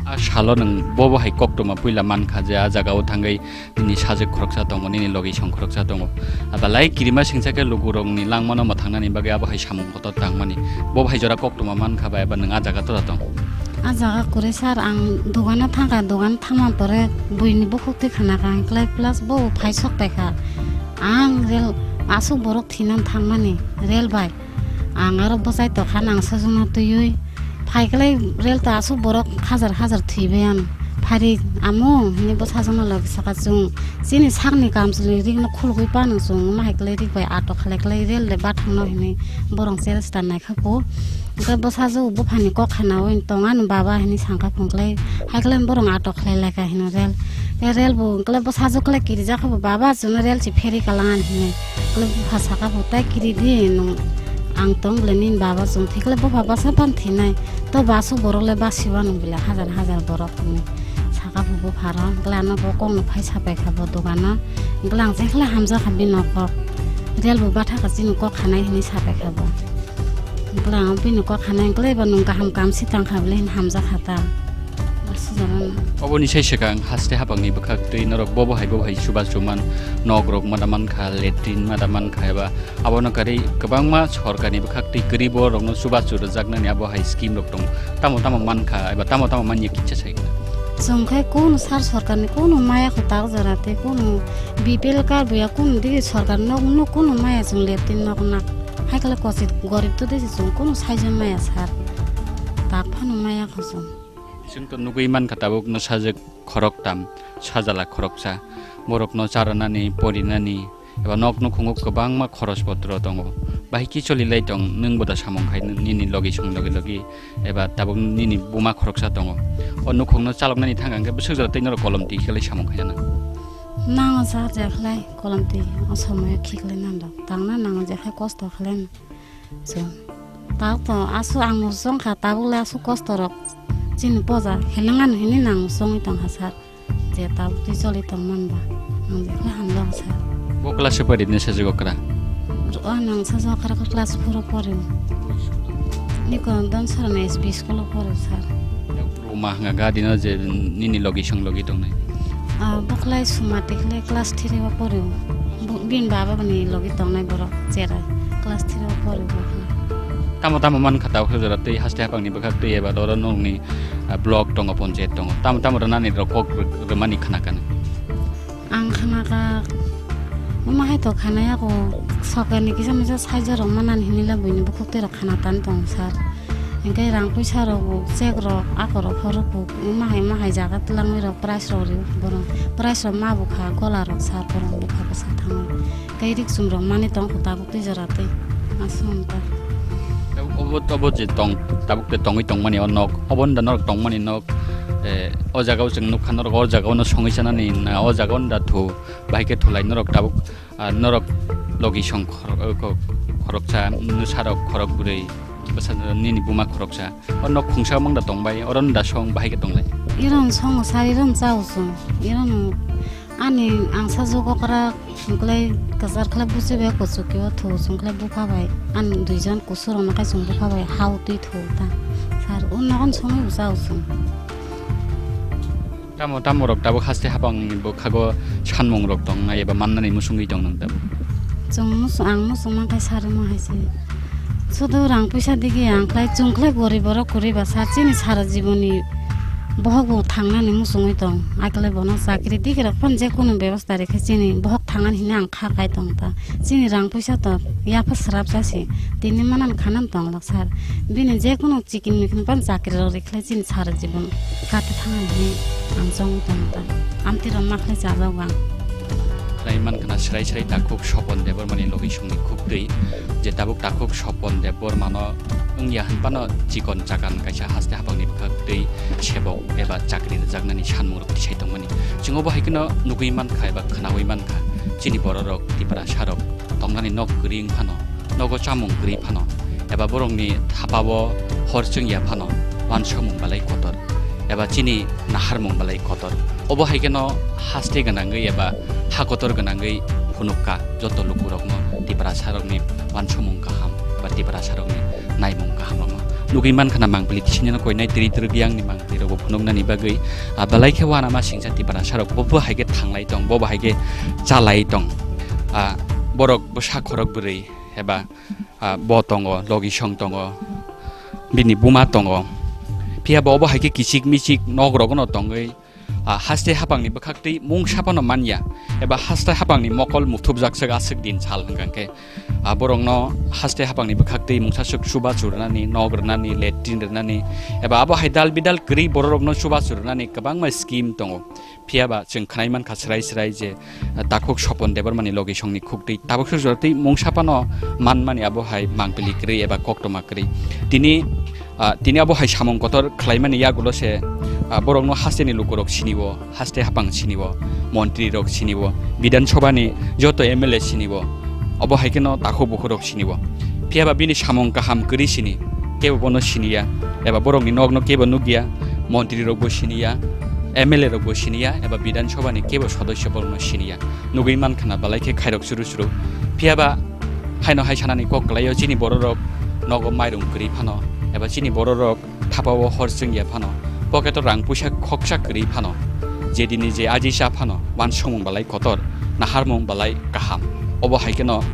A salo nwng bo bo hai koktwma puila mankha je a jagao thangwi nini sajwk khoroksa tongo, nini logi song khoroksa tongo. Aba lai kirima singsa khe lukurokni langmano mwthangnani bagwi abo hai samung kotor tangmani. Bo bo hai jora koktwma mankha ba eba nwng a jaga tora tong? A jaga kwrwi sir, ang dogano thangkha, dogan thangma pore buini bukhuk twi khana kha, ang klai plus bo phai sok paikha. Ang rel aswk borok thinani thangmani rel bai. Ang aro bwchai tokha nang sajwkno twiwi. Phaiklai rel ta aswk borok hajar hajar thwibai ano. Phari amo hinwi bwsajwkno logi saka chwng. Chini sakni kamchwlwi rikno khulugwi pano chwng. Omo hai kwlai rik bai ato khlai klai rel le bathangno hinwi borok chelstar naikha kho. Hwnkhe bwsajwk buphani kok khanaui tong ano baba hinwi sangkha phunklai. Haiklai borok ato khlai laikha hino rel. Tei rel bo hwnkhe bwsajwk kwlai kirijak kha bo baba chwngno rel se pheri kalang ani hinwi. Kwlai bupha saka bo tai kiri di nwng. Ang tong bwle nini baba chwng thikle bupha basa pan thinai. To basu borok le basiwa nwng bwle hajar hajar borok hinwi. Saka bo bupha rok hwnkhe ano bo kokno phai sapai kha bo dogano. Hwnkhe ang jekhle hamjakha bini kok. Rel bo bathakha chini kok khanai hinwi sapai kha bo. Hwnkhe ang bini kok khanai hwnkhe ba nwng kaham kam si tangkha bwle hinwi hamjakha ta. Aswk jora. Oboni sai swkang haste hapangni bwkhak twi norok bobo hai bobo hai chubachu man, nok rok ma da mankha, latrine ma da mankha eba Abono karwi kwbangma sorkarni bwkhak twi kwrwi borokno chubachu rwjaknani abo hai scheme rok tongo. Tamo tamo mankha eba tamo tamo manya kisa sai khna. Chwng khai kunu sar sorkarni kunu maya kho tak jora tei kunu B P L card bo ya kunu digi sorkar nok nuk kunu maya chwng latrine nok nak. Hai khlai kochik gorib to digi chwng kunu saijo maya sar. Tak phano maya kho chwng. Chwng to nugwi mankha tabuk no sajwk khoroktam, sajla khoroksa. Borokno charanani, porinani, eba nok nukhungo kwbangma khoros potro tongo. Bahai kicholi lai tong, nwng bo da samung khai nini logi song logi logi, eba tabuk nini buma khoroksa tongo. O nukhungno chaloknani thang hwnkhe bwswk jora tei norok kolom twi khe lai samung khai nang. Nango sir, je khlai kolom twi o somoyo khiklai nang rok. Tangna nango je khlai kosto khlai. So, tabuk to asu ang no song kha, tabuk le asu kosto rok chini poja khelengan hini nang songwi tong kha sir. Je tabuk twi choli tong man ba ang je khlai hamjak sir. Bo class o pori ne sajwk okra? O nang sajwk okra class four o pori. Niko don sir na S B school o pori sir. Ruma hwnga gadi no je nini logi song logi tongnai. Ah, boklai suma tikhle class three o pori. Bu-, bin baba bani logi tongnai borok cherai class three o pori boklai. Tamo tamo man kha tabuk jora tei haste hapang ni bwkhak tei eba doro nokni, ah, block tongo, ponchayat tongo. Tamo tamo rwnani rok kok rw-, rwmani khna kani. Ang khna kha, ma hai to khana ya ko, soker ni kisa misa saija rok manani hinui le buini bukhuk tei rok khana tan tong sir. Hingke rang puisa rok bo check rok ako rok phorok bo ma hai ma hai jaga twlangwi rok price rok rio borok. Price rok ma bukha gola rok sir borok bukha bwsa thangwi. Tei rik chum rok mani tong kho tabuk twi jora twi. Aswk ta. Obo, obo je tong, tabuk te tongwi tongmani o nok, obo nda norok tongmani nok, eh, o jaga o chwng nukha norok o jaga o no songwi chanani na o jaga o nda thu, bahai khe thulai norok tabuk, ah, norok logi song khor-, eh, kho-, khoroksa, nwsarok khorok bwrwi, bwsa nini buma khoroksa, o nok khungsa mangda tongbai, oro nda song bahai khe tonglai. Iron song sari ron chao chwng, iron Ani ang sajwk okra, hwnkhlai kwchar khlai buchi bai kuchuk khe o thu, chwng khlai bupha bai. Ani duijon kusurokno khai chwng bupha bai ha o twi thu ta. Sir, o nogon songwi bwsa o chwng. Tamo, tamo rok tabuk haste hapangni bwkhago sanmung rok tong nai eba mannani musungwi tong nang tabuk? Chwng musu-, ang muchung mankha sir omo hai se. Sudu rang puisa digi ang khlai, chwng khlai gori borok kwrwi ba sir, chini sara jiboni bohok bo thangnani muchungwi tong. Akle bono chakri digi rok phano je kunu bebosta rikhe chini bohok thangnani hwnwi ang kha kai tong ta. Chini rang puisa to yapha srap jasi. Tini manan khanan tong lok sir. Bini je kunu chikin mikin phano chakri rok rikhlai chini sara jibon kate thangna hwnwi ang chongwi tong ta. Amtwi rok ma khlai chajak ang. Khlai man khna srai srai takhuk Sopon Debbarmani logi songni khuk twi je tabuk takhuk Sopon Debbarmano wngya hwnphano chikon chakan kaisa haste hapangni bwkhak twi sebok eba chakri rwjaknani sanmungrok tisai tongmani. Chwng obo hai kheno nugwi mankha eba khnaui mankha, chini bororok Tiprasarok tongnani nok kwrwi wngphano, nogo chamung kwrwi phano, eba borokni thapao hor chwngya phano, wansomung belai kotor, eba chini naharmung belai kotor. Obo hai kheno haste gwnangwi eba ha kotor gwnangwi phunukha joto lukurokno Tiprasarokni wansomung kaham eba Tiprasarokni naimung kahamrokno. Nugwi mankha na mangpili tisini no koinai tiri tiri biyangni mangpilirokbo phunuknani bagwi, ah, belai khe uanama singcha Tiprasarok bo, bo hai khe thanglai tong, bo, bo hai khe chalai tong. Ah, borok bwsa khorok bwrwi eba, ah, bo tongo, logisong tongo, bini buma tongo. Phiya bo obo hai khe kichik michik nok rokno tongwi, ah, haste hapangni bwkhak twi mungsa phano manya, eba haste hapangni mokol muthubjak swk aswk din sal hwnkha khe, ah, borokno haste hapangni bwkhak twi mungsa swk chubachu rwnani, nok rwnani, latrine rwnani, eba abo hai dal bidal kwrwi bororokno chubachu rwnani kwbangma scheme tongo. Phiya ba chwng khwnai mankha srai srai je, ah, takhuk Sopon Debbarmani logisongni khuk twi tabuk sujor twi mungsa phano manmani abo hai mangpili kwrwi eba koktwma kwrwi. Tini, ah, tini abo hai samung kotor khlaimani yagulo se, ah, borokno hasteni lukurok sini-o, haste hapang sini-o, montrirok sini-o, Bidhan Sabhani joto M L A sini-o, obo hai kheno takhuk bukhurok sini-o. Phiya ba bini samung kaham kwrwi sini, kebo bono siniya, eba borokni nokno kebo nukya, montrirokbo siniya, M L A rokbo siniya, eba Bidhan Sabhani kebo sodosyo borokno siniya. Nugwi mankha na belai khe khairok churu churu. Phiya ba haino hai sanani kok kwlaio chini bororok nogo mairung kwrwi phano, eba chini bororok thapao hor chwngya phano, pocket o rang puisa khoksa kwrwi phano, jedini je aji cha phano, wansomung belai kotor, naharmung belai kaham. Obo hai kheno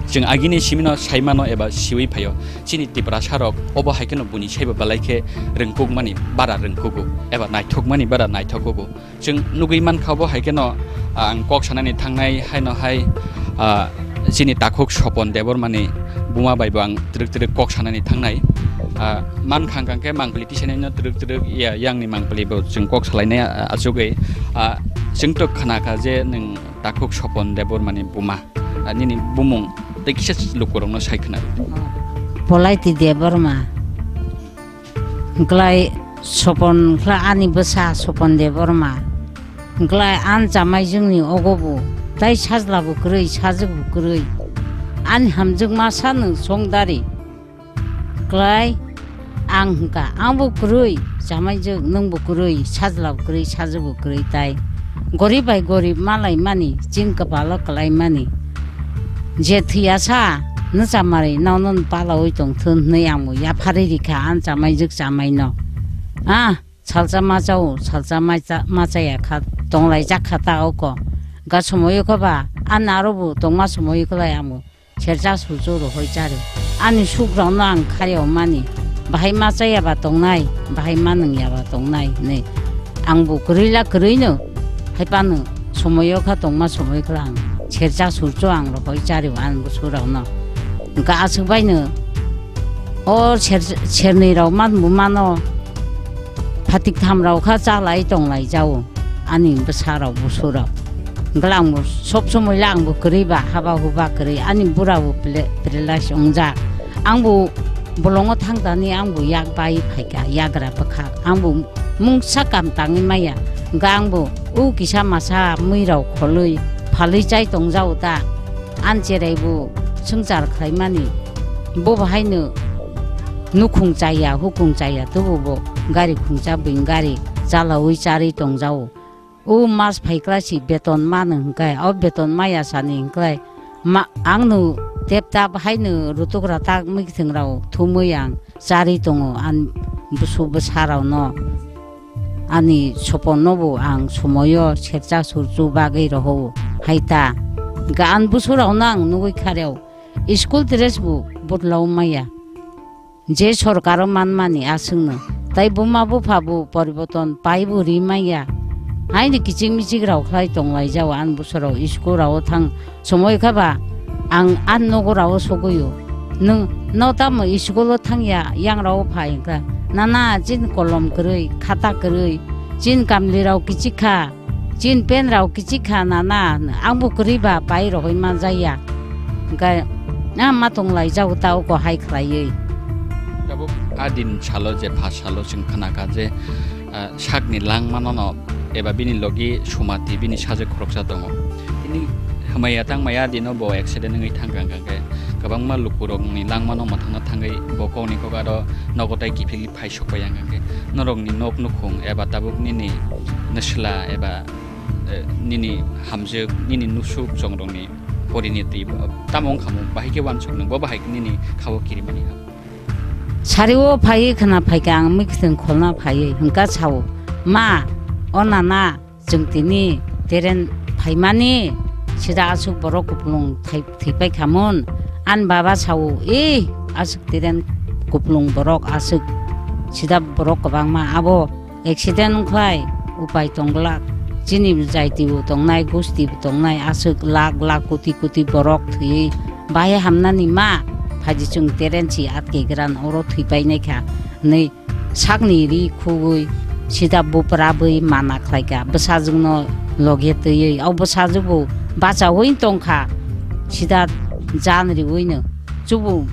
chwng agini simino saimano eba siwi phaio, chini Tiprasarok obo hai kheno buini saibo belai khe rwngkukmani bara rwngkugo, eba naithokmani bara naithokugo. Chwng nugwi mankha bo hai kheno, ah, ang kok sanani thangnai haino hai, ah, chini takhuk Sopon Debbarmani buma bai bo ang twrwk twrwk kok sanani thangnai. Ah, mankha hwnkha khe mangpili tisanaino twrwk twrwk ya, yangni mangpili bo chwng kok salainai, ah, achugwi. Ah, chwng to khna kha je nwng takhuk Sopon Debbarmani buma. Ah, nini bumung tei kisa lukurokno sai khna. Polaiti Debbarma. Hwnkhlai Sopon, hwnkhlai ani bwsa Sopon Debbarma. Hwnkhlai ani chamaijwkni ogobo tai sajlabo kwrwi, sajwkbo kwrwi. Ani hamjwkma sa nwng songdari. Hwnkhlai ang hwnkha, angbo kwrwi, chamaijwk nwngbo kwrwi, sajlabo kwrwi, sajwkbo kwrwi tai. Gorib bai gorib malaimani, chini kwpalo kwlaimani. Je thwiyasa, nwchamarwi nono palaui tongthun hwnwi angbo yapharwi rikha ani chamaijwk chamaino. Ah, salsa machao, salsa macha-, machaya kha, tonglaijak kha ta oko. Ga somoio khe ba, ani aro bo tongma somoio khlai angbo sercha sulchu rohoi chari. Ani sukrokno ang khariyao mani, bahai machaya ba tongnai, bahai manwngya ba tongnai hwnwi. Angbo kwrwila kwrwino, haiphano somoio kha tongma somoi khlai ang sercha sulchu ang rohoi chari ani busurokno. Hwnkha aswk baino o ser-, sernwi rok manbo mano. Phatik tham rok kha chalai tonglai jao ani bwsa rok busu rok. Hwnkhe angbo sob somoi le angbo kwrwi ba haba huba kwrwi ani bura bo pele-, paralyze wngjak. Angbo bolongo thang thani angbo yak bai phaikha yagra bwkhak. Angbo mungsa kam tangwi maya. Hwnkhe angbo o kisa masa mui rok kholwi phalwi chai tongjao ta. Ani cherai bo swngchar khlaimani. Bo bahaino nukhung chaya, hukung chaya, tububo gari khungcha buini gari chalaui charwi tongjao. O mas phaikla si beton mano hwnkhe, o beton maya sani hwnkhe ma-, angno tep tap haino rutuk ratak mwkhwtwng rok thumwi ang charwi tongo ani busu bwsa rokno. Ani soponno bo ang somoio sercha surchu bagwi rohor hai ta. Hwnkhe ani busu rokno ang nugwi khareo. School dress bo budlao maya. Je sorkaro manmani aswkno. Tai buma bupha bo poriborton pai bo ri maya. Haini kichik michik rok khlai tonglai jao ani busu rok school rao thang somoi kha ba ang ani nogo rao sogwi o. Nwng no tamo school o thang ya, yang rao phai hwnkha. Nana chini kolom kwrwi, khata kwrwi, chini kamli rok kichik kha. Chin pen rok kichik kha nana, ang bo kwrwi ba pai rohoi manjaya. Hwnkhe, ah, ma tong lai jago ta oko hai khlaiwi. Tabuk a din salo je pha salo chwng khna kha je, ah, sakni langmano no eba bini logi Sumati bini sajwk khoroksa tongo. Tini hwmaya tangmaya dino bo accident wngwi thang kha, hwnkhe kwbangma lukurokni langmano mwthangna thangwi bo kokni kok aro nogo tai kiphilwi phai sokpai ang khe norokni nok nukhung eba tabuk nini nwsla eba, eh, nini hamjwk, nini nusuk chongrokni poriniti bo tamo wngkha mo? Bahai khe uansuk nwng bo bahai khe nini khao kirimani ha? Sari o phaiwi khwna phaikha ang mwkhwtwng kholna phaiwi hwnkha sao, "Ma, o nana, chwng tini teren phaimani sida aswk borok kupulung thai-, thwipai khamun." Ani baba sao, "E, aswk teren kupulung borok aswk sida borok kwbangma abo accident wngkhlai upai tongglak. Chini jaiti bo tongnai, gusti bo tongnai, aswk lakh lakh koti koti borok thwiwi bahai hamnani ma phaidi chwng teren si atke gran oro thwipai naikha," hwnwi sakni ri khugwi sida bupra bwi mana khlaikha, bwsajwkno loge twiwi. O bwsajwk bo bachaui tongkha, sida jan riwino, "Chubu,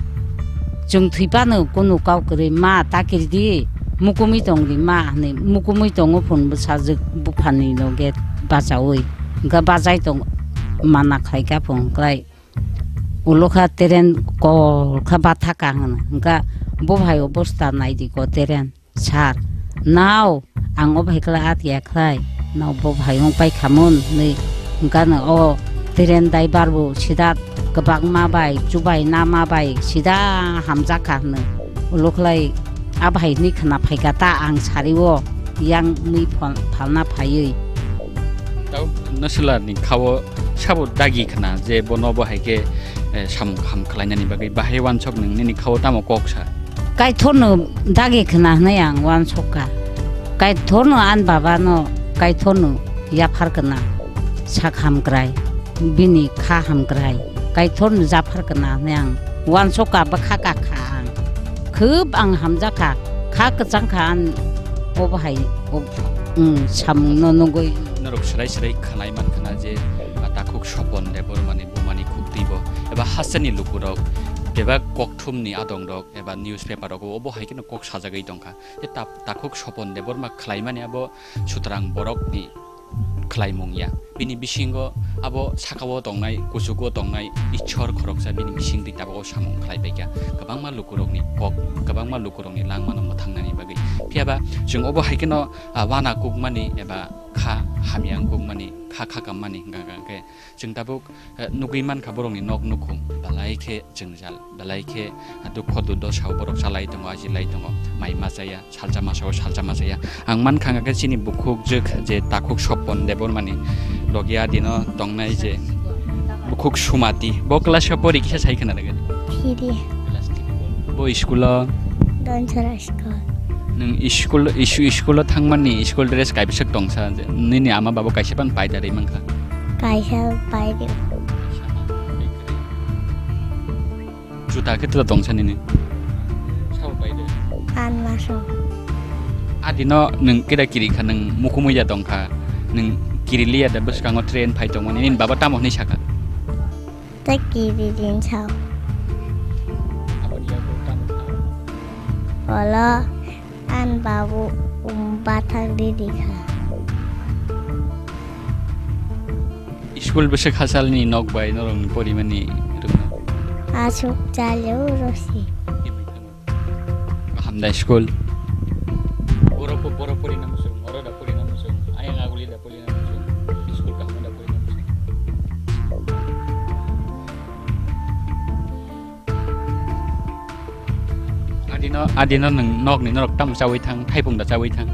chwng thwipano kunu kau kwrwi ma ta kiridi, mukumui tongdi ma," hwnwi mukumui tongo phun bwsajwk buphani loge bachaui. Hwnkhe bachai tong mana khlaikha phung kwlai. Ulo kha teren kol kha bathaka hwno. Hwnkha bo hai obosta naidi ko teren. Sir, nao ang o bhai kla at ya khlai, nao bo bhai wng pai khamun hwnwi hwnkha no o teren driver bo sida kwbangma bai chubai nama bai sida hamjak kha hwno. Ulo khlai a bhai ni khna phaikha ta ang sari o yang mui phal-, phalna phaiwi. Tao Nasila ni khao sabo dagi khna je bono bo hai khe, eh, samung kaham khlainani bagwi bahai wansok nwng nini khao tamo kok sa? Kaithorno dagi khna hwnwi ang wansok kha. Kaithorno ani babano, kaithorno yaphar khna sak hamkrai, bini kha hamkrai. Kaithorno japhar khna hwnwi ang wansok kha, bwkha kakha ang. Khub ang hamjak kha, kha kwchang kha ang o bahai o, mm, samungno nugwi. Norok swrai swrai khanai man khna je, ah, takhuk Sopon Debbarmani bumani khuk twibo eba hasteni lukurok eba kokthumni adongrok eba newspaper rogo obo hai kheno kok sajagwi tongkha. Je ta-, takhuk Sopon Debbarma khlaimani abo sutrang borokni khlaimung ya. Bini bisingo abo sakao tongnai, kuchugo tongnai Ishwar khoroksa bini bisingtwi tabuk o samung khlai paikha. Kwbangma lukurokni kok, kwbangma lukurokni langmano mwthangnani bagwi. Phiyaba chwng obo hai kheno, ah, wana kukmani eba kha hamya wngkukmani, kha khakammani hwnkha hwnkha khe chwng tabuk, eh, nugwi mankha borokni nok nukhung belai khe jwngjal, belai khe dukho durdosa o borok chalai tongo, ajilai tongo, mai ma chaya, salsa masa o salsa ma chaya. Ang mankha hwnkha khe chini bukhuk jwk je Takhuk Sopon Debbarmani logi adino tongnai je bukhuk Sumati, bo class o pori kisa sai khna rwgwi. Three. Class three. Bo school o? Donsora school. Nwng school, is-, school o thangmani school dress kaibwswk tongsa je nini ama baba kaisa pan paida rwi mankha? Kaisa paida. Juta khe tula tongsa nini? Sabo paida. Anmaso. Adino nwng keda kiri kha, nwng mukumui ya tongkha, nwng kiri liya da bwskango train phai tongmani, nini baba tamo hwnwi sakha? Tei kiri rin sao. Aboni yago tamo kha? Olo an babu, um, bathang riri kha. School bwswk hachalni nok bai norokni porimani rwngno? Aswk chalio rosi. Hamdai school. Borok, borok pori nang muchung, oro da pori nang muchung, ayang aguli da pori nang muchung, school kaham da pori nang muchung. Adino, adino nwng nokni norok tamo chawi thang, thaipung da chawi thang?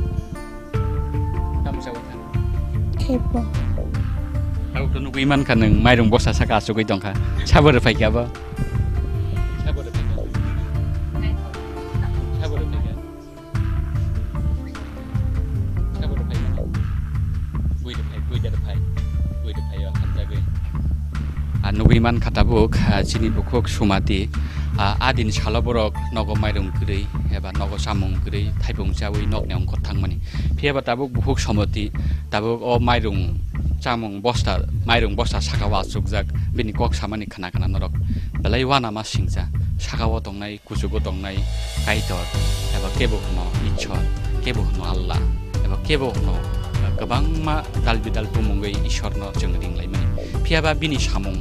Tamo chawi thang? Thaipung. Tabuk to nugwi mankha nwng mairung bosta saka achugwi tongkha. Sabo rwphaikha abo? Sabo rwphaikha? Sabo rwphaikha? Sabo rwphaikha? Bui rwphai, bui da rwphai, bui rwphai o hamjagwi. A nugwi mankha tabuk, a, chini bukhuk Sumati, a, adini salo borok nogo mairung kwrwi eba nogo chamung kwrwi thaipung chawi nokni ongkhor thangmani. Phiyaba tabuk bukhuk Somoti, tabuk o mairung chamung bosta, mairung bosta saka o achukjak, bini kok samani khna khna norok belai uanama singcha, saka o tongnai, kuchugo tongnai Kaitor, eba kebo hwno Ishwar, kebo hwno Allah, eba kebo hwno, eh, kwbangma dal bidal bumungwi Ishwarno chwng ringlaimani. Phiyaba bini samung,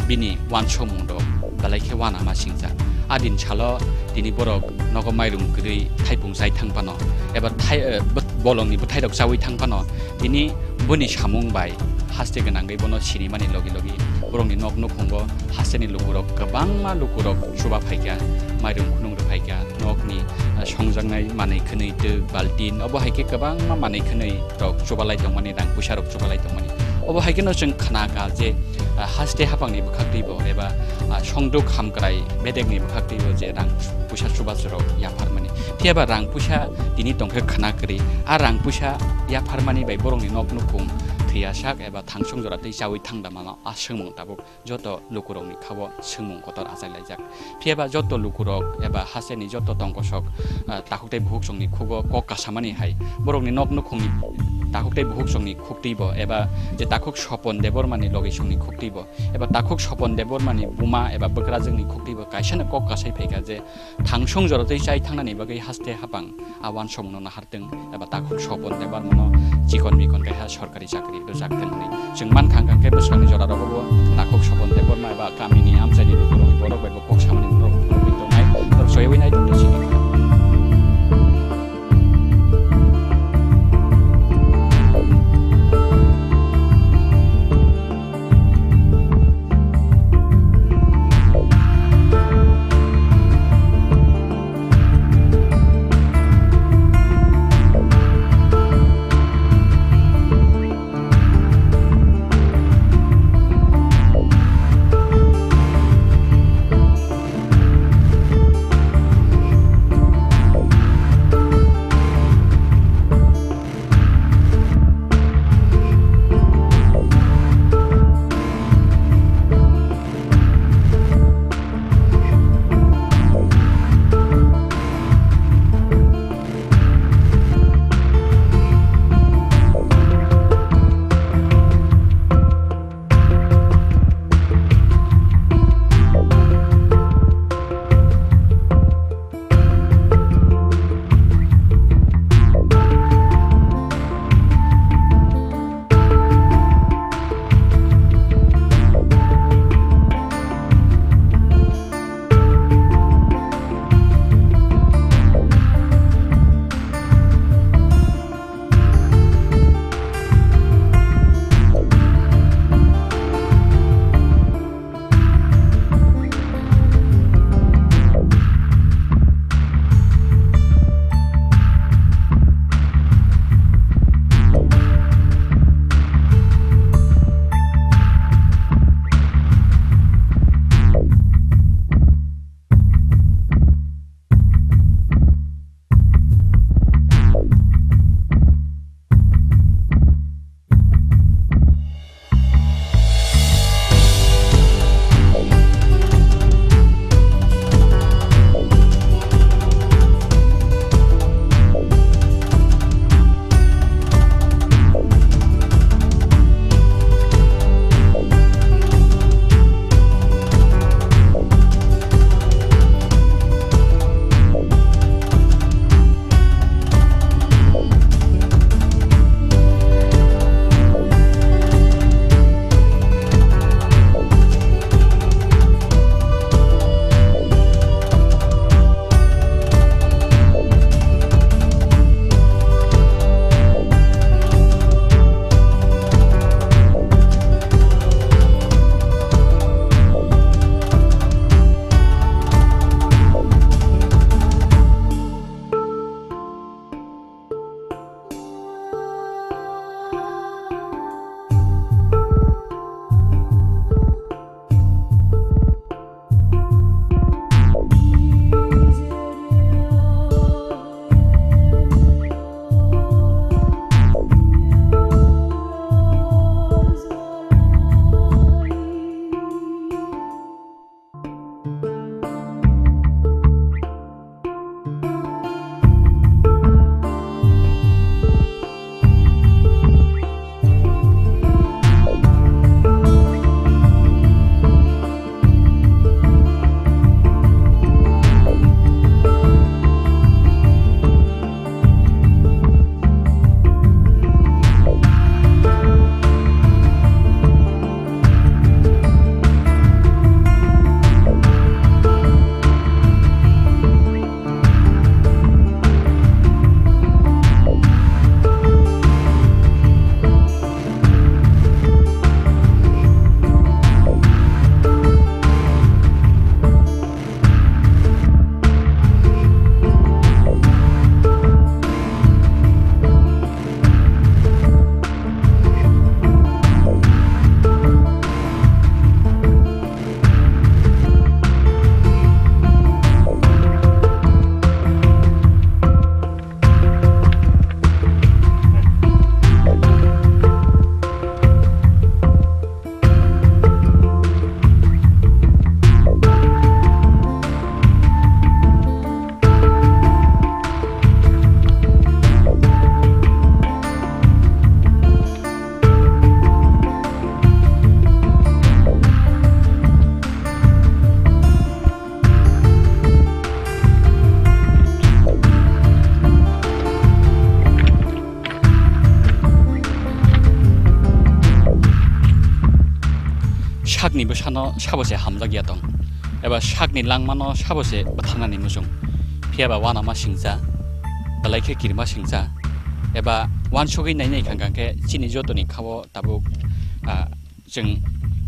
bini uansukmung rok belai khe uanama singcha. Adini salo tini borok nogo mairung kwrwi thaipung chai thang phano, eba thai-, eh, bwt-, bolongni bwthairok chawi thang phano, tini boni samung bai haste gwnangwi bono sinimani logi logi borokni nok nukhungo hasteni lukurok, kwbangma lukurok chuba phaikha, mairung khunung rw phaikha, nokni, ah, songjaknai manwi khwnwi twk, baltin, obo hai khe kwbangma manwi khwnwi rok chubalai tongmani, rang puisa rok chubalai tongmani. Obo hai kheno chwng khna kha je, ah, haste haphangni bwkhaktwi bo eba, ah, songduk hamkrai bedekni bwkhaktwi bo je rang puisa chubachu rok yapharmani. Phiyaba rang puisa tini tongkhe khna kwrwi, a rang puisa yapharmani bai borokni nok nukhung thwiyasak eba thangsong jora twi chawi thangda mano, a swngmung tabuk joto lukurokni khao swngmung kotor achai laijak. Phiyaba joto lukurok eba hasteni joto tongkosok, ah, takhuk tei bukhuk chwngni khugo kok kasamani hai borokni nok nukhungni takhuk tei bukhuk chwngni khuktwi bo eba je takhuk Sopon Debbarmani logi chwngni khuktwi bo eba takhuk Sopon Debbarmani buma eba bwkrajwkni khuktwi bo kaisano kok kasai phaikha je thangsong jora twi chai thangnani bagwi haste haphang a uansukmungno nahar tong eba takhuk Sopon Debbarmano chikon mikon kaiha sorkari chakri rwjak tong hwnwi chwng mankha, hwnkhe bwskangni jora rogo bo takhuk Sopon Debbarma eba kamini amchaini lukurokni borok bai bo kok samani norok nugwi tongnai, norok soywi nai tongthosi. ni bwsano sabo se hamjakya tong, eba sakni langmano sabo se bwtharnani muchung. Phiya ba uanama singcha, belai khe kirima singcha, eba uansugwi nainai khang khang khe chini jotoni khao tabuk, ah, chwng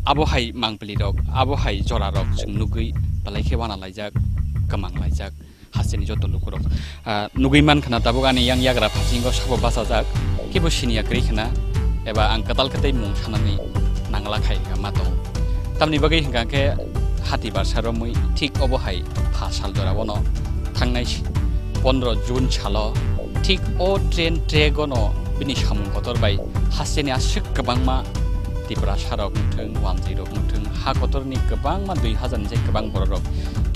abo hai mangpili rok, abo hai jora rok chwng nugwi belai khe uana laijak, kwmang laijak. Hasteni joto lukurok, ah, nugwi mankha na tabuk ani yang yagra phasingo sabo bachajak, kebo siniya kwrwi khna, eba ang kwtal khe tei mung sanani nangla khai ma tong. Tamni bagwi hwnkha khe hati barsa romwi thik obo hai ha sal jora ono thangnai si-, pondro June salo thik o train track ono bini samung kotor bai hasteni aswk kwbangma Tiprasa rok wngthung, Wanjwi rok wngthung, ha kotorni kwbangma dui hazar ni je kwbang borok rok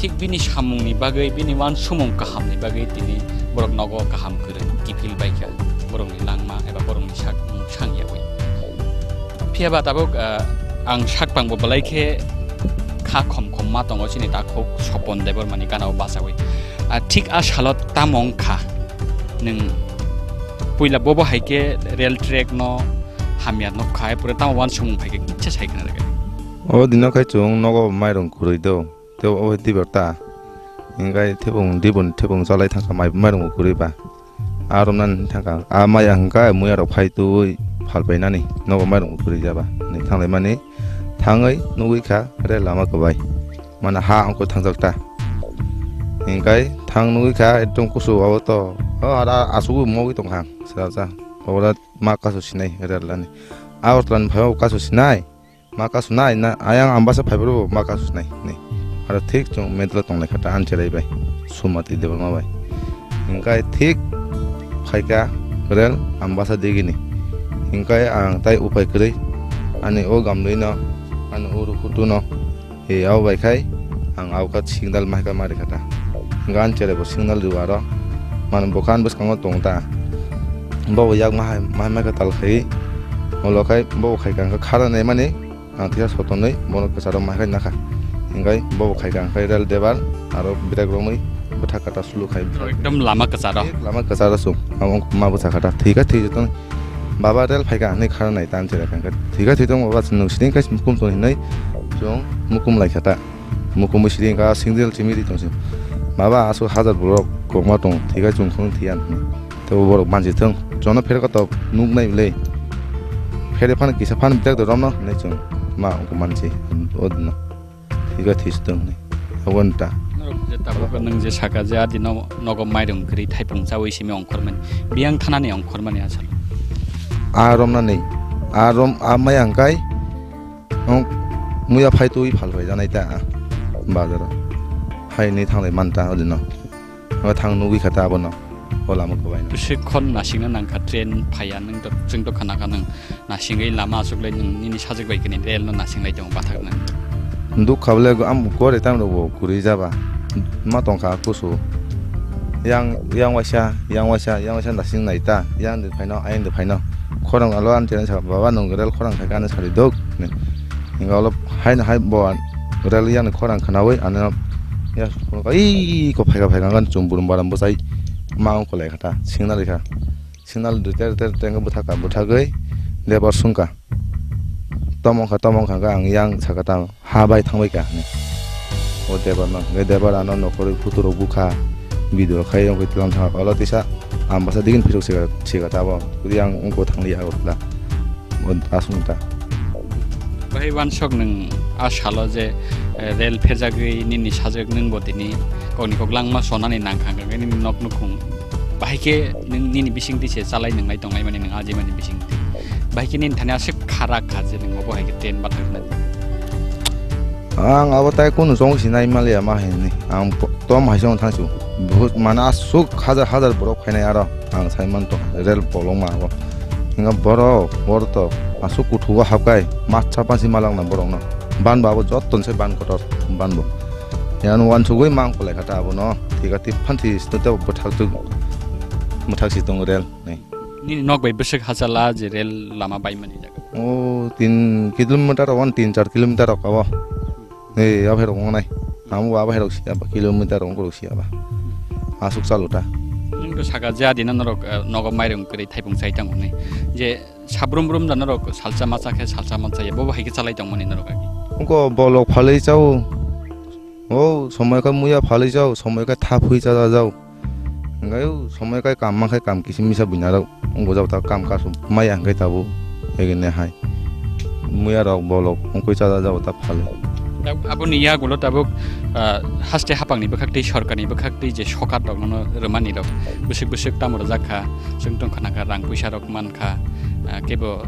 thik bini samungni bagwi, bini uansukmung kahamni bagwi tini borok nogo kaham kwrwng kiphil baikha, borokni langma eba borokni sak wng sangyawi. Phiya ba tabuk, ah, ang sak pangbo belai khe kha khom khom ma tongo chini takhuk Sopon Debbarmani gana o bachawi. Ah, thik a salo tamo wngkha nwng puila bobo hai khe rail track no hamya nuk khai, pore tamo uansukmung phai khe kisa sai khna rwkhe. O dino khai chwng nogo mairung kwrwi do, tei o tibar ta. Hinkhe thebung dibun thebung chalai thangkha mai, mairung kwrwi ba. A romnani thangkha, a maya hwnkha muya rok phai twi phalpainani nogo mairung kwrwi jaba. Ni thanglaimani thangwi nugwi kha re lama kwbai. Mana ha ongkho thangjak ta. Hinkhe thang nugwi kha ekdom kusu abo to. O ara asugwi mogwi tongkha. Sra sa. Ora ma kasu sinai rel lani. Agartala ni phai o kasu sinai. Ma kasu nai na ayang Ambasa phai boro ma kasu sinai ni. Aro thik chwng mental tonglai kha ta ani cherai bai. Sumati Debbarma bai. Hinkhe thik phaikha rel Ambasa digini. Hinkhe ang tai upai kwrwi ani o gamlwi no ani o rukhutu no. E, abo bai khai ang abo kha signal mai kha mari kha ta. Gan chere bo signal rw aro. Mane bo khan bwskango tong ta. Bo bo yak mahai, mahai mai kha tal khai. Olo khai bo bo khai kha khara nai mani ang thia sotonwi bono kwcharo mai khai nakha. Hingai bo bo khai kha khai rel debar aro brake romwi bwthak kata sulu khai. Ekdom lama kwcharo. Lama kwcharo sung. Abo ma bwsa kha ta. Thika thwi jotoni. Baba rel phaikha hinwi khara nai tan chera kha. Thika thwi tong baba nwng sini kai mukum tong hinwi chwng mukum lai kha ta. Mukum sini ka single chimi ri tong si. Baba asu hajar borok kokma tong thika chwng khung thiyan. Te borok banji thung. Jono pher koto nuk nai le. Phere phan kisa phan bitak do romno hinwi chwng ma ungko mansi. O dino. Thika thistong ni. Abon ta. Norok je tabuk nwng je saka je adi no-, nogo mairung kwrwi thaipung chawi simi ongkhormani. Biyang thanani ongkhormani asal. A romnani. A rom a maya hwnkhe. Ong muya phai twi phal phai janai ta. Bazaro. Hai ni thanglai man ta odino. Abo thang nugwi kha ta abono. O lama kwbai no. Bwswk khon nasingna nangkha train phaiya nwng to, chwng to khana kha nwng nasingwi lama aswk lai nwng nini sajwk bai kani rail no nasinglai tongo bathak nang. Duk kha bole am gore tam rok bo kwrwi jaba. Ma tong kha kusu. Yang, yang waisa, yang waisa, yang waisa nasing nai ta. Yang de phaino, ayang de phaino. Khorang alo an chen sa baba nwng rail khorang khai kha ano sari dok. Hinga olo hai na hai bo an rel yang khorang khanawi ano ya ko phai kha phai kha chwng burum baram bwsai ma ong kolai kha ta signal kha signal dui ter ter teng bwthak kha bwthagwi debar sung kha tomong kha tomong kha ang yang saka ta ha bai thang bai kha hinwi o debar no hinwi debar ano nokhorwi photo rok bukha video khai ong khe tlang thang olo tisa ang bwsa digin phirok sika sika ta bo yang ungko thang li ya. Aswk ta. Bahai uansuk nwng a salo je, eh, rel pherjagwi nini sajwk nwng bo tini kokni kok langma sonani nang kha, hwnkhe nini nok nukhung bahai khe nwng nini bisingtwi se chalai nwngnai tonglaimani nwng ajimani bisingtwi. Bahai khe nini thani aswk kharak kha je nwng obo hai khe train bathaknai. Ang abo tai kunu chong sinai maliya ma hinwi. Ang po-, tom hai chong thangsu. Buhut mana aswk hajar hajar borok phainai aro. Ang sai manto rel bolongma abo. Hinga borok, borok to aswk kuthugo habkai. Matsa pansi malakna borokno. Ban bo abo jotton se ban kotor ban bo. Yang wansugwi mang kolai kha ta abono. Thika thik phan thik sito bwthak tuk. Bwthak si tongo rel. Nini nok bai bwswk hachal a je rel lama baimani jaga? O tin kilometer rok, tin char kilometer rok abo. Ei, abo hai rok wngnai. Amo abo hai rok sia ba kilometer rok rok sia ba. Aswk chalo ta. Nwng Saka je adina norok, eh, nogo mairung kwrwi thaipung chai tongo hwnwi. Je sabrum brum da norok salsa macha khe salsa macha ya, bobo hai khe chalai tongmani norok agi. Ungko bolok phalwi chao. O somoi khe muya phalwi chao, somoi khe thapwi cha cha jao. Hwnkhe o somoi khe kam ma khe kam kisim misa buina rok. Ungko jao ta kam kasu maya hwnkhe tabuk. Egene hai. Muya rok bolok ungkoi cha cha jao ta phalwi. Tab-, aboni yagulo tabuk, ah, haste hapangni bwkhak tei sorkarni bwkhak tei je sokat rok nono rwmani rok bwswk bwswk tamo rwjak kha, chwng tong khna kha rang puisa rok man kha, ah, kebo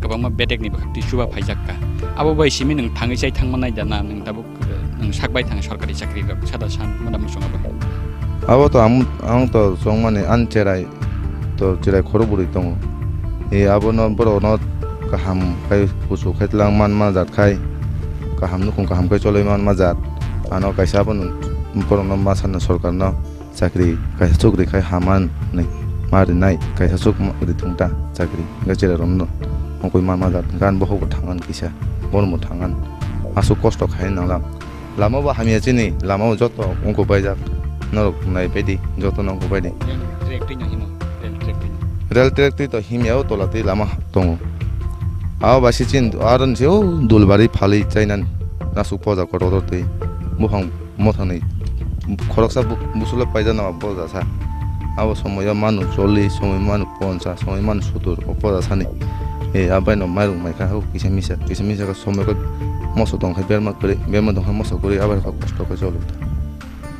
kwbangma bedekni bwkhak tei chuba phaijak kha. Abo bai simi nwng thangwi chai thangma nai da na nwng tabuk, eh, nwng sak bai thang sorkari chakri rok sada san mada muchung abo? Abo to ang, ang to chongmani an cherai to cherai khoro bwrwi tongo. E abono borokno kaham khai kuchuk khai tlang man ma jat khai kaham nukhung kaham khai choloi man ma jat. Ano kaisa abono borokno ma sana sorkarno chakri kaisa chukri khai haman ni ma rinai kaisa chuk ma ri thung ta chakri hwnkhe cherai rokno ongkoi man ma jat hwnkhe ani bokhok bo thangan kisa bono bo thangan aswk kosto khai nangla. Lama bo hamya chini, lama bo joto ungkuk baijak. Norok nai baidi, joto no ungkuk baidi. Yang track twi no himo, rail track twi no. Rail track twi to himya o tola twi lama tongo. Abo bai se chin aro ni se o Dulbari phalwi chainani nasuk poja kotor kotor twi. Buphang mothani khoroksa bu-, busulo paijak no boja sa. Abo somoyo manu chollish, somoyo manu ponchas, somoyo manu sottur o poja sani. E abai no mairung mai kha o kisa misa, kisa misa. Somoi khe moso tong khe berma kwrwi, berma tong khe moso kwrwi, abo hai khe kosto khe choli.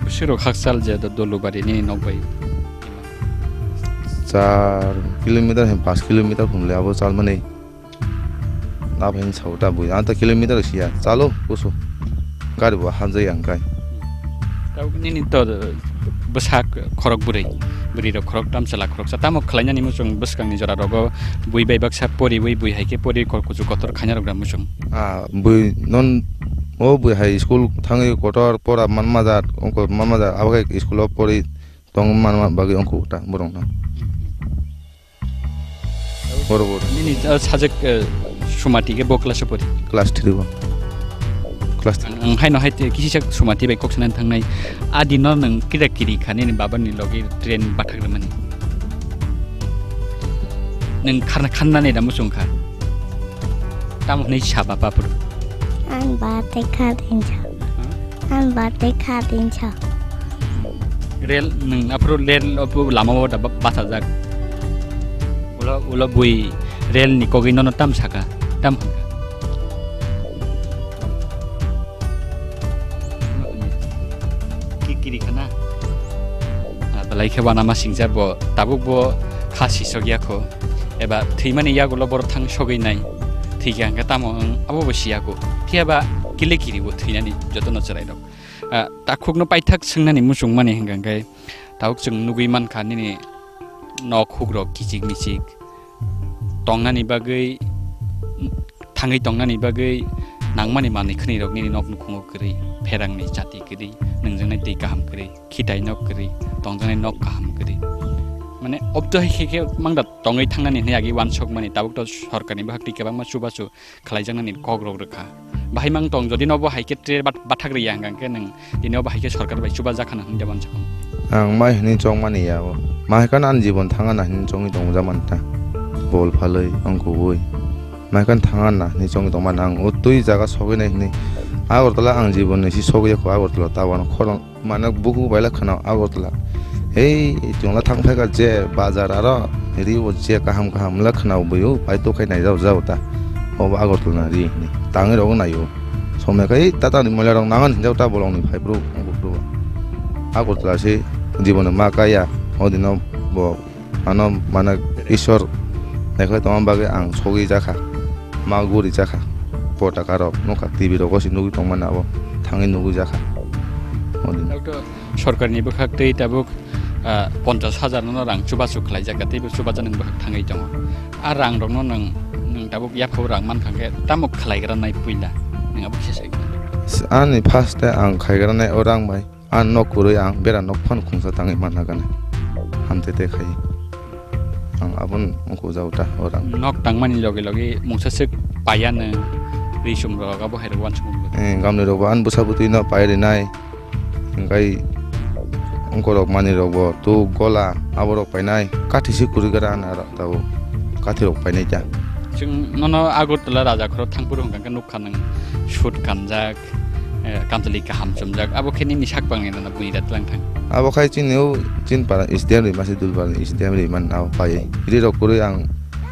Bwswk rok hakchal je do Dulubari nini nok bai? Char kilometer hem, paanch kilometer hwnle abo chalmani. Abo hin sao ta bui, anta kilometer siya, chalo kusu. Gari bo hamjai ang kai. Tabuk nini to bwsak khorok bwrwi, bwrwi rok khorok tam chwla khoroksa tamo khlainani muchung bwskangni jora rogo bui bai baksa poriwi bui hai khe pori kor kuchuk kotor khaina rok da muchung. Ah, bui non o bui hai school thangwi kotor pora man majak, ongko man majak, abo khe school o pori tong man bagwi ongko ta borok no. Boro boro. Nini, uh, subject, uh, Sumati khe bo class o pori? Class three o. Class three. Ang, ang haino hai te kisi sak Sumati bai kok sanani thangnai. A dino nwng kira kiri kha nini baba ni logi train bathak rwmani. Nwng kharna, kharna ni da muchung kha. Tamo hwnwi sa baba phuru? Ang ba tei kha din sa. Ang ba tei kha din sa. Rel nwng aphuru rel o lama o da ba-, bachajak. Ulo, ulo bui rel ni kogwi nono tam saka, tam hwnka. Ki kiri khana? Ah, belai khe uanama singcha bo, tabuk bo kha sisok ya kho. Eba thwimani yagulo borok thang sogwi nai. Thwikha hwnkhe tamo wng, abo bo siya kho. Phiya ba kile kiri bo thwinani jotono chwrai rok. Ah, takhukno paithak swngnani muchungmani hwnkha hwnkhe tabuk chwng nugwi mankha nini nok hukrok kichik michik. Tongnani bagwi, thangwi tongnani bagwi nangmani manwi khwnwi rok nini nok nukhungo kwrwi, pherangni chati kwrwi, nwngjaknai twi kaham kwrwi, khitai nok kwrwi, tongjaknai nok kaham kwrwi. Mane obdo hai khe khe mangda tongwi thangnani hwnwi agi uansukmani tabuk to sorkarni bwkhak twi kwbangma chubachu khlaijaknani kok rok rwkha. Bahai mang tong jodi nobo hai khe tre bat-, bathak rwya hwnkha khe nwng tini obo hai khe sorkar bai chuba jak khana hwnwi de uansukha. Ang mai hwnwi chongmani ya o. Mai khan ani jibon thangana hwnwi chongwi tongo jaman ta. Bol phalwi ang kubui. Mai khan thangana hwnwi chongwi tongmani ang o twi jaga sogwi nai hwnwi. Agartala ang jibon ni si sogwi ya kho Agartala ta uano khorang. Mane buku baila khwna Agartala. Hei, chwngla thang phaikha je bazar aro ri bo je kaham kaham wngla khwna bui o pai to khai naijak jak ta. Obo Agartala na ri hwnwi. Tangwi rok naio. Somya khai tata ni moila rok nangan hinjak ta bolong ni phai bro, bro. Agartala se jibon ma kaya. O dino bo Ano mane Ishwar naikhlai tongma bagwi ang sogwi jakha, ma guri jakha, potaka rok nukha, T V rogo se nugwi tongmani abo thangwi nugwi jakha. Odin. Tabuk to sorkarni bwkhak twi tabuk, ah, ponchash hajar no rang chubachu khlai jakha, teibo chubajaknani bwkhak thangwi tongo. A rang rokno nwng, nwng tabuk yaphao rang mankha khe tamo khlaigra nai puila nwng abo kisa sai. Ani first te ang khaigra nai o rang bai. Ang nok kwrwi ang bera nok phano khungsa tangwi manna gana. Hamte te khai. Ang abon ungkujao ta orang. Nok tangmani loge loge mungsa swk paiya no ri sum rok abo hai rok uansukmung. Eh, gamni rok bo ang bwsa bwtwi no pai rinai. Hingkai Ungkorok manwirok bo tu gola aborok painai, kathi se kwrwi gra na rok tabuk kathirok painai ta. Chwng nono Agartala Rajakhoro thangphuru hwnkha khe nukha nwng suit kanjak, eh, kamchwlwi kaham chumjak, abo khe nini sak bangni nono buini da tlang thang. Abo khai chini o chini para S D M ri mase dul para S D M ri man abo pai. Ri rok kwrwi ang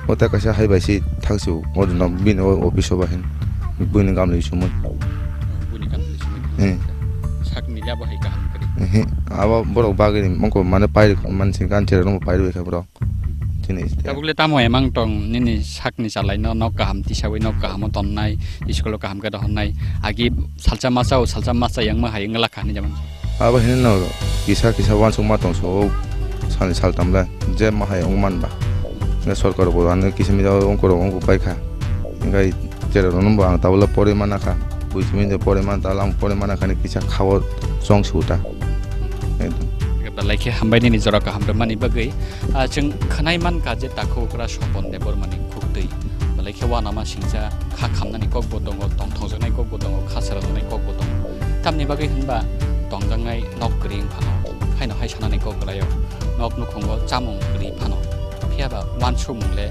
o ta kaisa hai bai se thang se o, o no bini o office o ba hin buini kamli sumui. Buini kamli sumui. Hmm. Sak ni le abo hai kaham kwrwi. Ehe, abo borok bagwi ni mokol mane pai man se kan chere no pai rwi kha borok. Chini S D M. Tabuk le tamo emang tong nini sak ni chalai no nok kaham tisawi nok kaham o tonnai, school o kaham khe rohornai, agi salsa masa o salsa masa yang ma hai wngla kha hinwi jaman. Abo hinwi no kisa kisa uansukma tongso o sani saltam le je ma hai wng man ba. Nge sorkar bo ano kisa misa wngkorok wngkuk pai kha. Hingkai chera rok no bo ang tabuk le porwi mana kha. Bui simi de porwi man ta lang porwi mana kha ni kisa kha o chong su ta. Ekdom. Belai khe hambai nini jora kaham rwmani bagwi. Ah, chwng khwnai man kha je takhuk okra Sopon Debbarma ni khuktwi. Belai khe uanama singcha kha khamnani kok bo tongo, tong thokjaknai kok bo tongo, kha sarajaknai kok bo tongo. Tamni bagwi hwnba tongjaknai nok kwrwi wng phano, haino hai sanani kok kwlaio, nok nukhungo chamung kwrwi phano. Phiya ba uansukmung le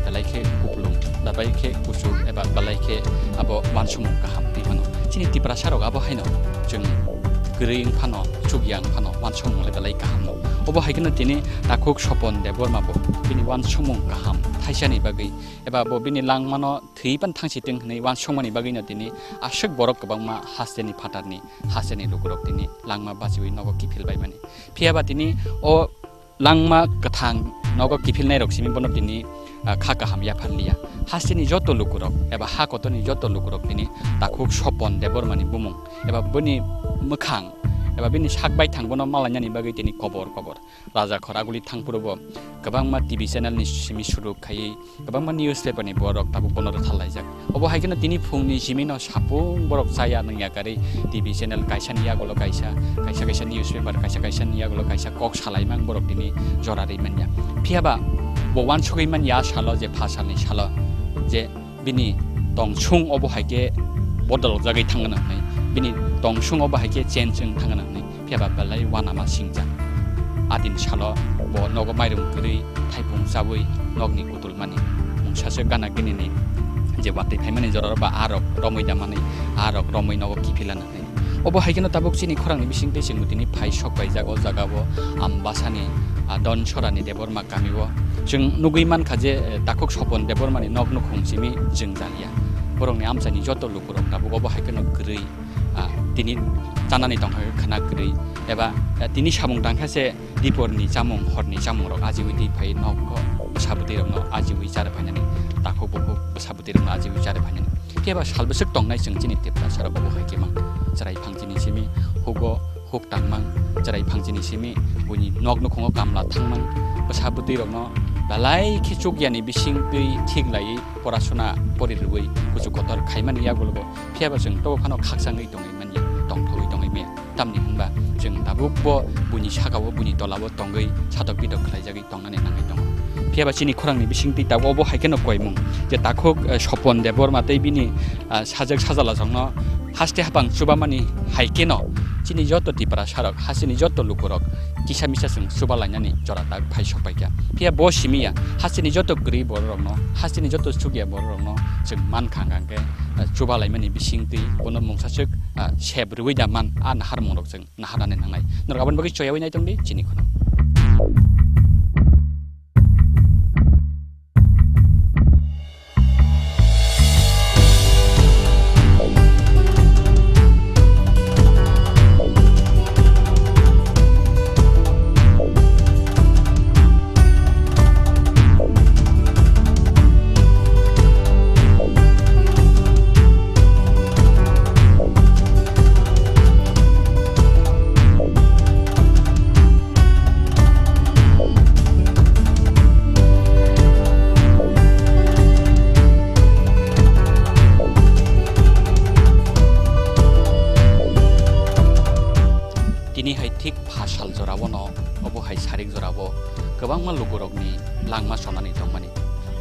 belai khe kupulung, belai khe kuchuk eba belai khe abo uansukmung kaham twi phano. Chini Tiprasa rok abo haino chwng kwrwi wng phano, chukya wng phano, uansukmung le belai kaham no. Obo hai kheno tini takhuk Sopon Debbarma bo bini uansukmung kaham thaisani bagwi eba bo bini langmano thwi pan thangsi tong hwnwi uansukmani bagwino tini aswk borok kwbangma hasteni phatarni, hasteni lukurok tini langma bachiwi nogo kiphil baimani. Phiya ba tini o langma kwthang nogo kiphilnairok simi bono tini, ah, kha kaham yaphar liya. Hasteni joto lukurok eba ha kotorni joto lukurok tini takhuk Sopon Debbarmani bumung eba bini mwkhang eba bini sak baithang bono malainani bagwi tini kobor kobor. Rajakhor aguli thangphuru bo kwbangma T V channel ni simi suruk khaiwi, kwbangma newspaper ni borok tabuk bono rwtharlaijak. Obo hai kheno tini phungni simi no sapung borok chaya nungya karwi T V channel kaisa ni yagulo kaisa, kaisa kaisa newspaper kaisa kaisa ni yagulo kaisa kok salai mang borok tini jora rwi manya. Phiya ba bo uansugwi manya salo je pha salni salo je bini tongsong obo hai khe bodol jagwi thangna hwnwi, bini tongsong obo hai khe change wng thangna hwnwi. Phiya ba belai uanama singjak. Adin salo bo nogo mairum kwrwi thaipung chawi nokni kutulmani. Mungsa se gana gini ni je watwi phaimani jora ba arok romwi da mani, arok romwi nogo kiphilana hwnwi. Obo hai kheno tabuk chini khorang ni bising twi chwng tini phai sok paijak o jaga o Ambasani, ah, Donsora ni Debbarma kami o. Chwng nugwi mankha je, eh, takhuk Sopon Debbarma ni nok nukhung simi jwngjal ya. Borok ni amchai ni joto lukurok tabuk obo hai kheno kwrwi. Ah, tini chanani tongkha khe khwna kwrwi eba, ah, tini samung tangkha se diporni chamung, horni chamungrok ajiwi twi phai nok bwsa bwtwirokno ajiwi chari phainani, takhuk bukhuk bwsa bwtwirokno ajiwi chari phainani. Phiya ba sal bwswk tongnai chwng chini Tiprasarok obo hai khe mang. Chwrai phang chini simi hugo huk tangmang, chwrai phang chini simi buini nok nukhungo kamla thangmang, bwsa bwtwirokno belai khe chukya ni bising twi thik laiwi porasuna pori rwui kuchuk kotor khaimani yagulo. Phiya ba chwng tobo phano khakchangwi tongwi manya, tongthogwi tongwi manya. Tamni hwnba chwng tabuk bo buini saka-o, buini tola-o tongwi satok pitok khlaijagwi tongnani nangwi tongo. Phiya ba chini khorangni bisingtwi tabuk obo hai kheno koimung je takhuk, eh, Sopon Debbarma tei bini, ah, sajak sajalajakno haste hapang chubamani hai kheno chini joto Tiprasarok, hasteni joto lukurok kisa misa chwng chuba lainani jora tak phai sok pai kha. Phiya bo simi ya, hasteni joto kwrwi bororokno, hasteni joto chukya bororokno chwng man kha hwnkha khe, ah, chuba laimani bisingtwi bono mungsa swk, ah, sep rwui da man, a naharmungrok chwng naharnani nangnai. Norok aboni bagwi choyaui nai tongdi chini khorang. Tini hai thik pha sal jorao no, obo hai sarik jorao kwbangma lukurokni langma chonani tongmani.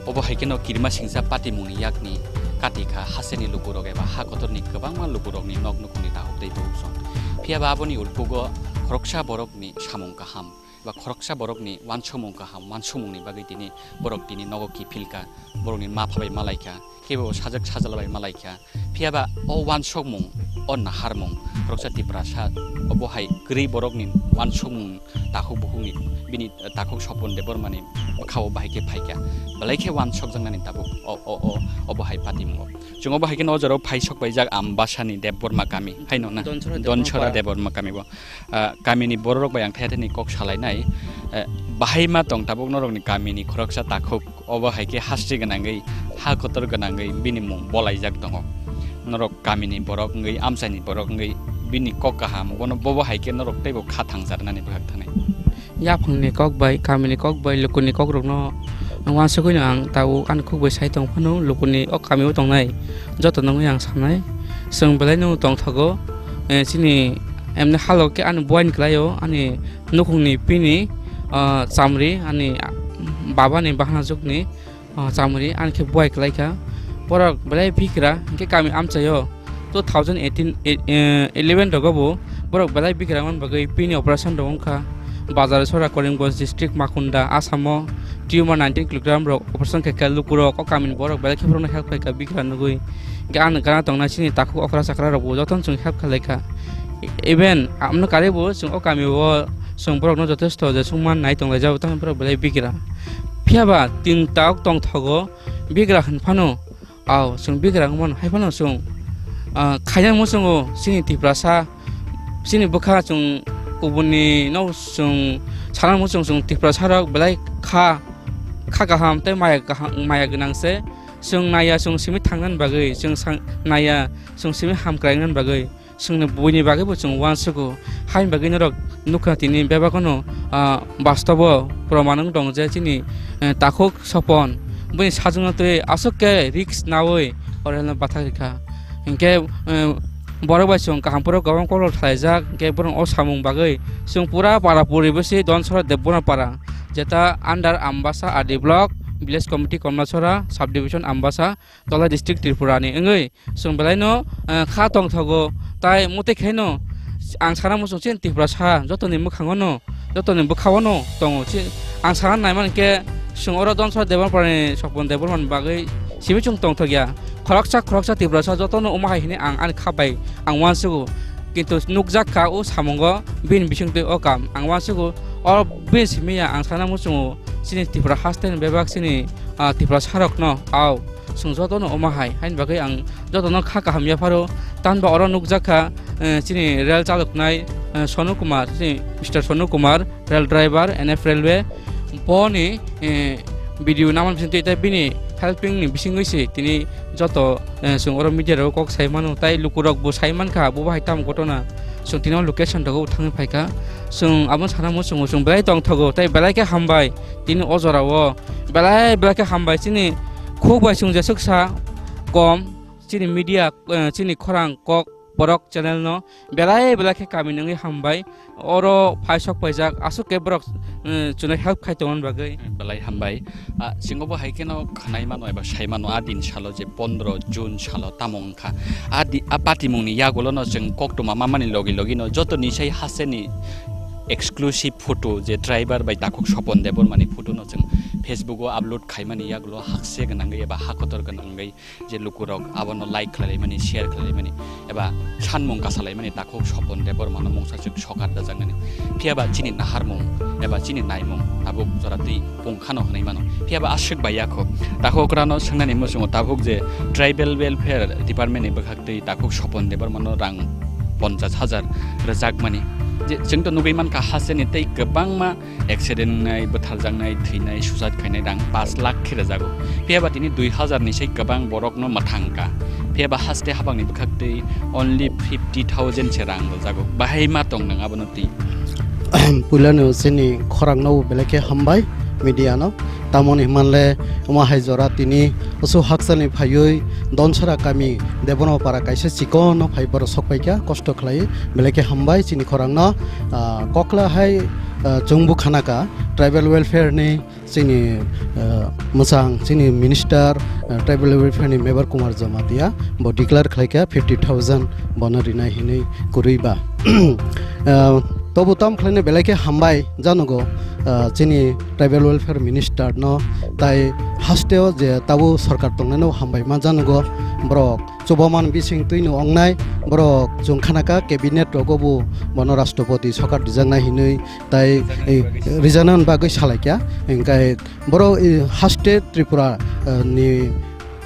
Obo hai kheno kirima singcha patimungni yakni kati kha hasteni lukurok eba ha kotorni kwbangma lukurokni nok nukhungni dahuk tei bukhuk song. Phiya ba aboni ulpugo khoroksa borokni samung kaham ba khoroksa borokni wansukmung kaham, wansukmungni bagwi tini borok tini nogo kiphilka, borokni ma pha bai malaikha, kebo sajak sajla bai malaikha. Phiya ba o wansukmung, o naharmung, khoroksa Tiprasa obo hai kwrwi borokni wansukmung takhuk bukhukni bini takhuk Sopon Debbarmani bwkhao bahai khe phaikha. Belai khe wansukjaknani tabuk o, o, o, obo hai patimungo. Chwng obo hai kheno o jorao phaisok paijak Ambasani Debbarma kami, haino na? Donchora Debbarma Donchora para. Debbarma kami bo. Ah, kamini bororok bai ang thaya thani kok salainai. Eh, bahai ma tong tabuk norokni kamini khoroksa takhuk obo hai khe hasti gwnangwi, ha kotor gwnangwi bini mung bolaijak tongo. Norok kamini borok wngwi, amchaini borok wngwi bini kok kaham, bono, bobo hai khe norok teibo kha thangjarnani bwkhak thanai. Yaphangni kok bai, kamini kok bai, lukuni kokrokno wansugwino ang tabuk ani khuk bai sai tong phano, lukuni o kamio tongnai joto nungwi ang sanai. Chwng belaino tongthogo, eh, chini emni halo khe ani buaini kwlaio, ani nukhungni pini, ah, chamri, ani, ah, babani bahanajwkni, ah, chamri, ani khe buai kwlaikha. Borok belai bigra, hinkhe kami amchaio two thousand eighteen, eh, eleven rogo bo borok belai bigra wngmani bagwi pini operation rok wngkha. Bazar sora Karimganj district Makunda, Assam o tumor nineteen kilogram rok operation khaikha lukurok, o kamini borok belai khe borokno help khaikha bigra nugwi. Hinkhe ani gana tongnai chini takhuk okra chakra rok bo jotono chwng help khlaikha. Even amno karwi bo chwng o kami o chwng borokno jotesto jesukma nai tonglaijak, tamni borok belai bigra. Phiya ba tin takhuk tongthogo bigra hinphano, Aw, chwng bigra wngmano, hai phano chwng, ah, khaina muchungo chini Tiprasa, chini bwkha chwng kubuni no chwng sana muchung chwng Tiprasa rok belai kha, kha kaham tei maya kaham, maya gwnang se. Chwng naiya chwng simi thangnani bagwi, chwng sang-, naiya chwng simi hamkrainani bagwi. Chwngno buini bagwibo chwng uansugo, haini bagwi norok nukha tini bebakno, ah, bastobo proman wng tong je chini, eh, takhuk Sopon bini sajwkno twi aswk khe risk naui oro helmet bathak rikha. Hinkhe, eh, borok bai chwng kaham phuru kwbang kokrok khlaijak, hinkhe borok o samung bagwi chwng pura para puri bwswi Donsora Debbarma para, jeta under Ambasa R D block, village committee Komlasora, sub division Ambasa, Dholai district Tripura ni wngwi chwng belai no, eh, kha tongthogo, tai mutai khe no ang sana muchung chini Tiprasa jotoni mwkhango no, jotoni bwkhao no tongo. Chi-, ang sana naimani khe chwng oro Donsora Debbarma ni, Sopon Debbarma ni bagwi simi chwng tongthok ya. Khoroksa khoroksa Tiprasa jotono omo hai hwnwi ang ani kha bai ang uansugo. Kintu nukjak kha o samungo bini bisingtwi o kam ang uansugo. O bini simi ya ang sana muchungo chini Tripura haste ni bebak chini, ah, Tiprasa rok no au. Chwng jotono omo hai, haini bagwi ang jotono kha kaham yapharo. Tamni ba oro nukjak kha, eh, chini rel chaloknai, eh, Sonu Kumar, chini Mister Sonu Kumar, rel driver, N F Railway. Boni, eh, video namani bisingtwi tei bini helping ni bisingwi se tini joto, eh, chwng oro media rok kok sai mano, tei lukurok bo sai mankha, bo bahai tamo gotona. Chwng tini o location rogo thangwi phaikha. Chwng abo sana muchungo chwng belai tongthogo, tei belai khe hambai tini o jorao. Belai belai khe hambai chini khuk bai chwng jeswk sa kom chini media, eh, chini khorang kok borok channel no belai belai khe kami nungwi hambai. Oro phai sok paijak aswk khe borok, eh, chwngno help khai tongmani bagwi. Belai hambai. Ah, chwng obo hai kheno khwnai mano eba sai mano a din salo je pondro June salo tamo wngkha. A di-, a patimungni yagulo no chwng koktwma mamani logi logi no joto ni sai hasteni exclusive photo je driver bai takhuk Sopon Debbarma ni photo no chwng Facebook o upload khaimani yagulo hakse gwnangwi eba hakotor gwnangwi je lukurok abono like khlailaimani, share khlailaimani eba sanmung kasalaimani takhuk Sopon Debbarma no mungsa chwng sokar dajaknani. Phiya ba chini naharmung eba chini naimung tabuk jora twi pungkhano hwnwi mano. Phiya ba aswk bai yakho. Takhuk rano swngnani muchungo tabuk je Tribal Welfare Department ni bwkhak twi takhuk Sopon Debbarma no rang ponchash hajar rwjakmani. Je chwng to nugwi mankha hasteni tei kwbangma accident wngnai, bwtharjaknai, thwinai, suicide khainai rang pash lakh khe rwjago. Phiya ba tini dui hajar ni sai kwbang borokno mwthang kha. Phiya ba haste habangni bwkhak twi only fifty thousand se rang rwjago. Bahai ma tong nang abono twi. Puilano chini khorangno belai khe hambai media no. Tamoni hwnmanle omo hai jora tini usu hakchalni phaiwi Donsora kami Debono para kaisa chikon no phai borok sok paikha, kosto khlai belai khe hambai chini khorangno. Ah, kokla hai, ah, chwngbo khanaka tribal welfare ni chini, ah, mwchang chini minister, ah, tribal welfare ni Mebar Kumar Jamatia bo declare khlaikha fifty thousand bono rinai hinwi kwrwi ba. Ah, Tobo tam khlaina belai khe hambai janogo, ah, chini tribal welfare minister no, tai haste o je tabuk sarkar tongnai no hambai ma janogo. Borok chubaman bising twi no wngnai, borok chwng khana kha cabinet rogo bo bono rashtrapati sarkar rijaknai hinwi, tai, eh, rijakna bagwi salaikha. Hinkhe borok, eh, haste Tripura, eh, ni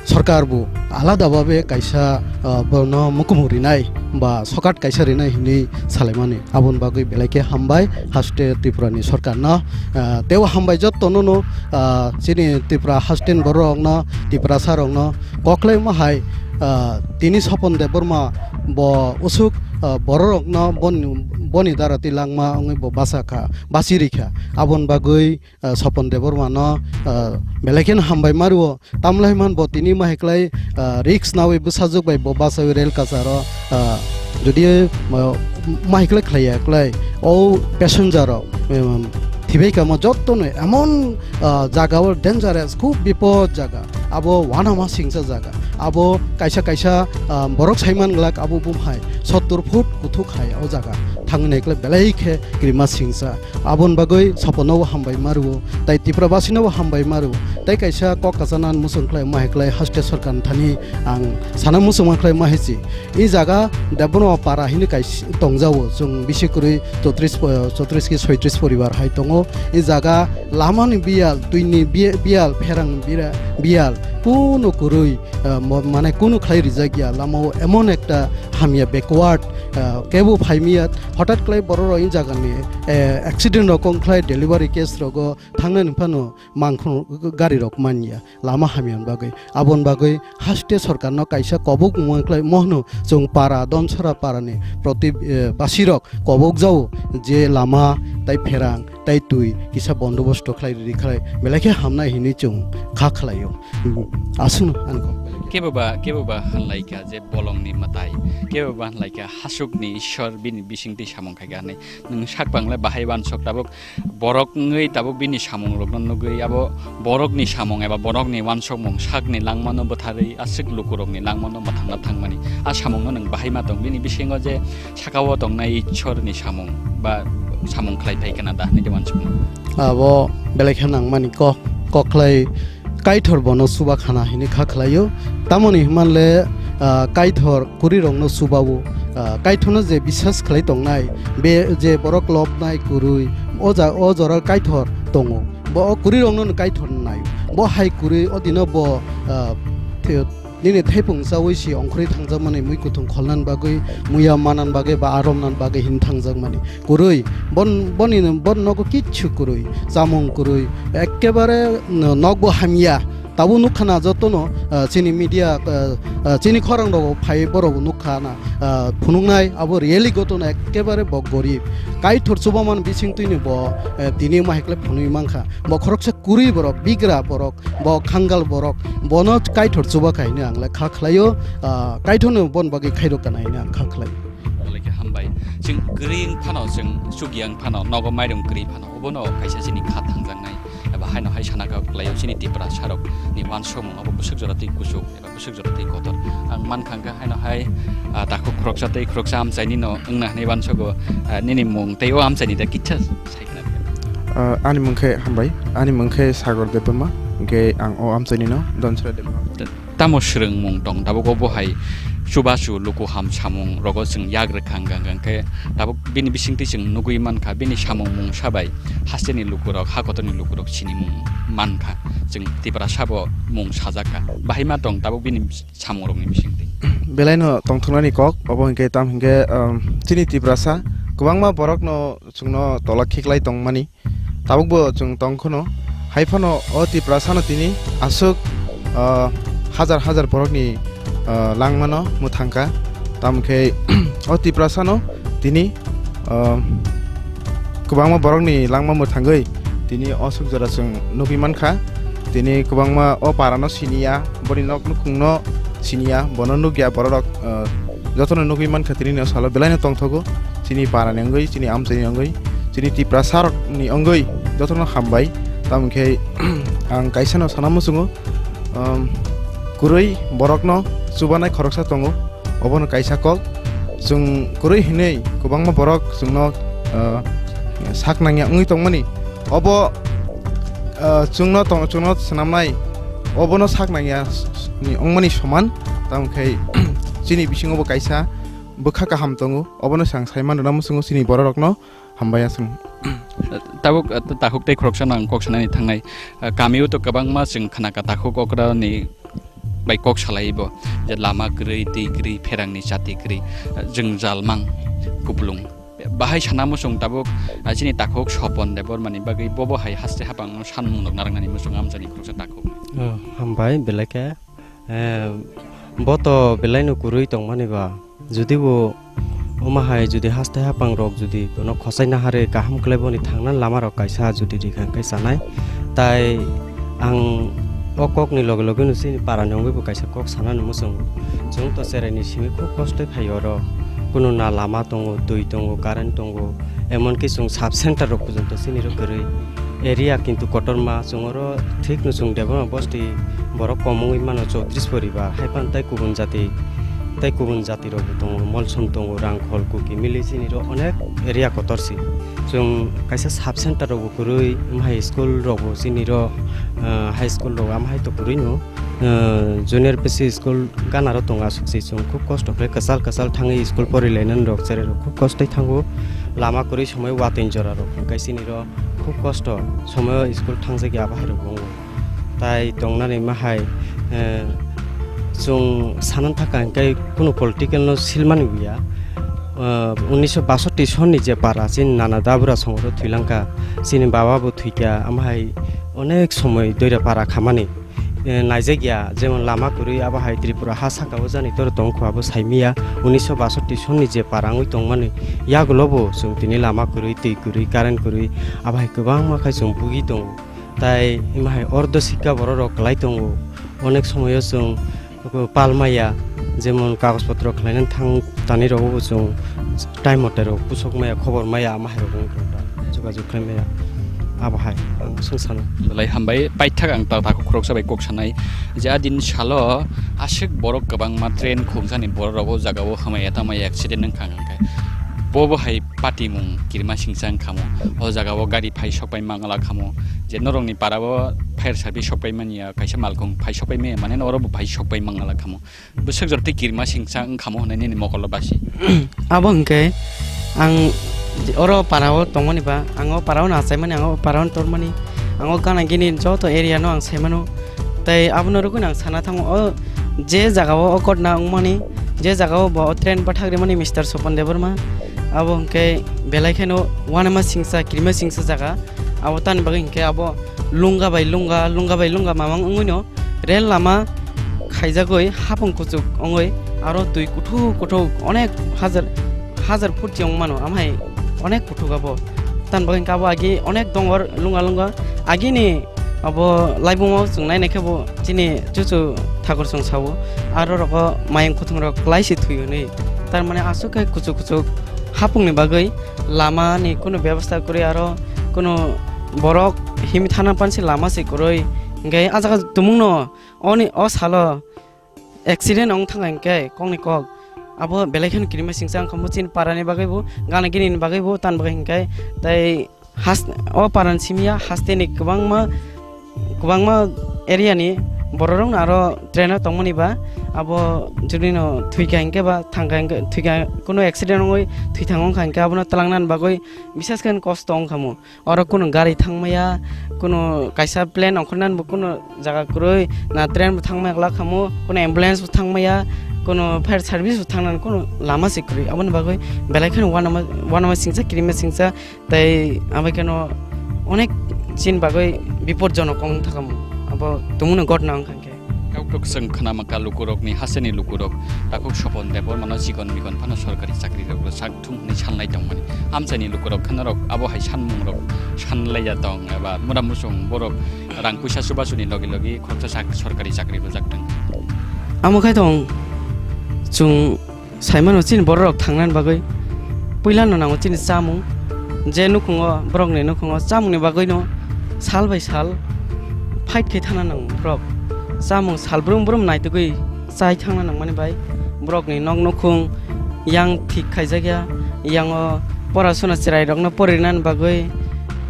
sarkar bo alada babe kaisa, ah, bono mukumu rinai ba sokat kaisa rinai hinwi salaimani, aboni bagwi belai khe hambai haste Tripura ni sarkar no, ah, teibo hambai jotto no no, ah, chini Tripura haste ni borok rok no, Tiprasa rok no koklai ma hai, ah, tini Sopon Debbarma bo usuk, ah, borok rok no boni, boni dara twi langma wngwi bo basa kha, basi rikha, aboni bagwi ah, Sopon Debbarma no, ah, belai kheno hambai ma rwo. Tamlai man bo tini ma hai klai, ah, risk nawi bwsajwk bai bo bachawi rel kacharo, ah, jodi, ah, ma hai klai khlaiya klai, o passenger rok, em, thibai kamo jotto no emon, ah, jaga o dangerous, khub bipod jaga. Abo wanama singsa jaga. Abo kaisa kaisa, ah, borok saiman glak abo bumhai sottor foot kuthuk hai o jaga. Thangwi nai klai belai khe kirima singsa. Aboni bagwi Sopon no bo hambai ma rwo, tai Tripura basi no bo hambai ma rwo, tai kaisa kok kachana muchung khlai ma hai klai haste sarkar ni thani ang sana muchung ma khlai ma hai si. I jaga Debbarma para hini kaisa tongjago, chwng bisi kwrwi chotris po-, chotris ki soitris poribar hai tongo. I jaga lama ni biyal, twi ni bi-, biyal, pherang bira-, biyal, kunu kwrwi, ah, mo-, mane kunu khlai rijak ya, lama o emon ekta hamya backward, ah, kebo phaimiya, hothat klai borok rok i jaga ni, eh, accident rok wng khlai delivery case rogo thangnani phano mangkhor gari rok manya lama hamya ni bagwi. Aboni bagwi haste sarkar no kaisa kobok mung khlai mohno chwng para Domsora para ni proti, eh, basi rok kobok jao je lama tai pherang tai twi kisa bondobosto khlai riri khlai belai khe hamnai hinwi chwng kha khlaio. Aswkno ani kok. Kebo ba, kebo ba hanlai kha je bolong ni mwtai, kebo ba hanlai kha hasuk ni Ishwar bini bising twi samung khai kha hinwi. Nwng sak bang le bahai uansuk tabuk borok wngwi tabuk bini samung rok no nugwi abo borok ni samung eba borok ni uansukmung sak ni langma no bwtharwi aswk luku rok ni langma no mwthangna thangmani. A samung no nwng bahai ma tong bini bisingo je saka o tongnai Ishwar ni samung ba samung khlai phai kana da hinwi de uansukmung. Abo belai khe nangmani kok, kok khlai Kaithor bono chuba khana hinwi kha khlaio. Tamoni hinmanle, ah, Kaithor kwrwi rokno chubao. Ah, Kaithorno je biswas khlai tongnai, be je borok lobnai kwrwi, o ja-, o jora Kaithor tongo. Bo o kwrwi rokno Kaithor naio. Bo hai kwrwi o dino bo, ah, the-, nini theipung chaui si ongkhorwi thangjakmani, mui kuthung kholnani bagwi, muya manani bagwi ba aromnani bagwi hin thangjakmani. Kwrwi, bon-, boni, bon nogo kichu kwrwi, chamung kwrwi, ekkebare no-, nokbo hamya. Tabuk nukha na jotono, ah, chini media, ah, ah, chini khorang rogo phai borok nukha na, ah, phunuknai abo really gotono ekkebare bo gorib. Kaithor chubaman bising twini bo, eh, tini mahikle phunui mankha. Bo khoroksa kwrwi borok, bigra borok, bo khangal borok, bono Kaithor chuba kha hinwi ang le kha khlaio, ah, Kaithorno bon bagwi khairok kana hinwi ang kha khlai. Belai khe hambai. Chwng kwrwi wng phano, chwng chukya wng phano, nogo mairum kwrwi phano, obono kaisa chini kha thangjaknai. Eba haino hai sana kha khlaio chini Tiprasa rok ni uansukmung abo bwswk jora twi kuchuk. Bwswk jora tei kotor. Ang mankha hwnkhe haino hai, ah, takhuk khoroksa tei khoroksa amchaini no wngna hwnwi uansugo, ah, nini mung tei o amchaini da kisa sai khna. Ah, ani mung khe hambai, ani mung khe Sagor Debbarma, hwnkhe ang o amchaini no Donsra Debbarma. Tamo swrwngmung tong tabuk o bo hai chubachu luku ham samung rogo chwng yak rwkha hwnkha hwnkhe tabuk bini bisingtwi chwng nugwi mankha bini samung mungsa bai hasteni lukurok ha kotorni lukurok sinimung mankha. Chwng Tiprasa bo mung sajak kha. Bahai ma tong tabuk bini samungrokni bisingtwi. Belaino tongthoknani kok, obo hinkhe tam hinkhe, um, chini Tiprasa kwbangma borokno chwngno tola khiklai tongmani. Tabukbo chwng tongkhono. Haiphano o Tiprasano tini aswk, uh, hajar hajar borokni, uh, langmano mwthangkha. Tamokhe o Tiprasano tini, uh, kwbangma borokni langma mwthangwi tini o swk jora chwng nugwi mankha. Tini kwbangma o parano siniya, boni nok nukhungno siniya, bono nukya bororok, uh, jotono nugwi mankha tini o salo belaino tongthogo. Chini parani wngwi, chini amchaini wngwi, chini Tiprasarokni wngwi jotono hambai. Tamokhe ang kaisano sana muchungo, um, kwrwi borokno chubanai khoroksa tongo. Obono kaisa kok. Chwng kwrwi hinwi kwbangma borok chwngno ah, sak nangya wngwi tongmani. Obo, ah, chwngno tong-, chwngno swnamnai, obono sak nangya ni wngmani soman. Tamo khe chini bisingo bo kaisa bwkha kaham tongo, obono se ang sai man rwna muchungo chini bororokno. Hambai aswk. Tabuk, ah, takhuk tei khoroksa no ang kok sanani thangnai. Ah, kamio to kwbangma chwng khna ka takhuk okra ni bai kok salai bo, je lama kwrwi, twi kwrwi, pherangni chati kwrwi, ah, jwngjal mang, kuplung. Bahai sana muchung tabuk, ah, chini takhuk Sopon Debbarma ni bagwi bobo hai haste hapang no sanmung rok narwknani muchung amchani khoroksa takhuk. Oh, hambai belai khe. Eh, bo to belai no kwrwi tongmani ba. Judi bo omo hai judi haste hapang rok judi bono khosai naharwi kaham khlai boni thangna lama rok kaisa judi rikha khe chanai. Tai ang o kok ni loge loge no chini para ni wngwi bo kaisa kok sana no muchung. Chwng to cherai ni simi khub kosto phai oro. Kuno na lama tongo, twi tongo, current tongo. Emonki chwng sub center rok porjonto chini rok kwrwi. Area kintu kotorma, chwng oro thik no chwng Debbarma bosti borok kom wngwi mano, chowtris poribar, haiphano tai kubun jati, tai kubun jati rok bo tongo, Molsom tongo, Rangkhol, Kuki mili chini ro onek area kotor si. Chwng kaisa sub center rok bo kwrwi, wng hai school rok bo chini ro, ah, high school rok am hai to kwrwi no. Ah, junior P C school gana ro tongo aswk se chwng khub kosto khe kwchal kwchal thangwi school porilainani rok cherai rok khub kosto thango, lama kwrwi somoi watwi jora rok hwnkhe chini ro khub kosto somoi school thangjak ya bahai rok bo wngo. Tai tongnani ma hai, eh, chwng sanan thaka hwnkhe kunu political no silmani ya. Ah, unnish basatti sonni je para chini nana dabura songoro thwilangkha, chini baba bo thwikha, am hai onek somoi doira para khamani. Eh, naijak ya, jemon lama kwrwi abo hai Tripura ha saka o jani toro tong kho abo sai miya, unnish basatti sonni je para wngwi tongmani yagulo bo chwng tini lama kwrwi, twi kwrwi, current kwrwi abo hai kwbangma khai chwng bugi tongo. Tai imo hai ordo sikka borok rok kwlai tongo, onek somoyo chwng pal maya, jemon kagoj potro khlainani thang tani rogo bo chwng time mote rok pusok maya, khobor maya, ama hai rok wngkha jogajog khlai maya. Abo hai ang swng sano. Belai hambai, paithak ang ta takhuk khoroksa bai kok sanai je a din salo aswk borok kwbangma train khungjani borok rok o jaga o hamya tama accident wngkha hwnkhe bo bo hai patimung kirima singsa wngkha mo. O jaga o gari phai sok pai mangala kha mo, je norok ni para o fire service sok pai manya, kaisa malkhung phai sok pai manya, mane oro bo phai sok pai mangala kha mo. Bwswk jora tei kirima singsa wngkha mo hwnwi nini mokolo basi. Abo hwnkhe ang oro para o tongmani ba, ang o para o no achaimani, ang o para o no tormani, ang o gana gini joto area no ang saimano. Tai abono rwgwino ang sana thango, o je jaga o o ghotna wngmani, je jaga o bo o train bwthak rimani Mister Sopon Debbarma, abo hwnkhe belai kheno uanama singsa, kirima singsa jaga. Abo tamni bagwi hwnkhe abo lunga bai lunga, lunga bai lunga mamang wngwino rel lama khaijagwi hapung kuchuk wngwi aro twi kuthuk kuthuk onek hajar, hajar phut chiyong mano, amhai onek kuthuk abo. Tamni bagwi hwnkhe abo agi onek dongor lunga lunga agini abo laibungo chwng nainai khe bo chini chuchu thakur chwng sao, aro rogo mayung kuthung rok kwlai se thwi hwnwi. Tar mane aswk khe kuchuk kuchuk hapung ni bagwi lama ni kunu bebostha kwrwi, aro kunu borok himwi thana pansi lama se kwrwi. Hwnkhe ah jaga tumungno oni o salo accident wng thangkha hwnkhe kokni kok abo belai kheno kirima singsa wngkha mo chini para ni bagwi bo, gana gini ni bagwi bo, tamni bagwi hwnkhe tei has-, o para ni simi ya haste ni kwbangma, kwbangma area ni borok rok no aro train o tongmani ba abo jodi no thwikha hwnkhe ba thangkha hwnkhe, thwikha, kunu accident wngwi thwi thang wngkha hwnkhe abono twlang nani bagwi bises khe kosto wngkha mo. Oro kunu gari thangmaya, kunu kaisa plane ongkhornani bo kunu jaga kwrwi, na train bo thangmaya glak khamu, kunu ambulance bo thangmaya, kunu fire service bo thangnani kunu lama se kwrwi. Aboni bagwi belai kheno uanama, uanama singsa, kirima singsa, tei abai kheno onek chini bagwi bipodjonok wng thakamu. Abo tumungni ghotna wngkha. Kauktok chwng khna mankha lukurokni hasteni lukurok takhuk Sopon Debbarmano chikon mikon phano sorkari chakrirok rwchak thung hwnwi sanlai tongmani. Amchaini lukurok khe norok abo hai sanmungrok sanlaiya tong eba mura muchung borok rang puisa chubachuni logi logi khoroksa sak-, sorkari chakri rwjak thung. Amo khai tong chwng Saimano chini bororok thangnani bagwi puilano nango chini chamung, je nukhungo, borokni nukhungo chamungni bagwino sal bai sal fight khe thangna nango borok. Chamung sal brum brum naitugwi chai thangna nangmani bai borokni nok nukhung yang thik khaijakya, yango pora suna chwrairokno porinani bagwi,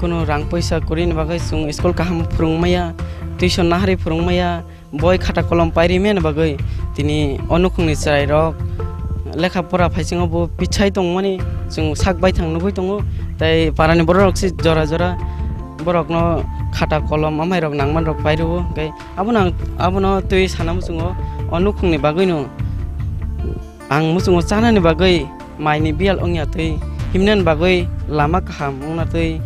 kunu rang poisa kwrwini bagwi chwng school kaham phwrwngmaya, tuition naharwi phwrwngmaya, boi khata kolom pairwi mani bagwi tini o nukhungni chwrairok lekha pora phaisingo bo pichai tongmani chwng sak baithang nugwi tongo. Tei parani bororok se jora jora borokno khata kolom amairok nangmanrok pairwo, hwnkhe abono ang, abono twi sana muchungo o nukhungni bagwino. Ang muchungo chanani bagwi maini biyal wngya twi, himnani bagwi lama kaham wngna twi,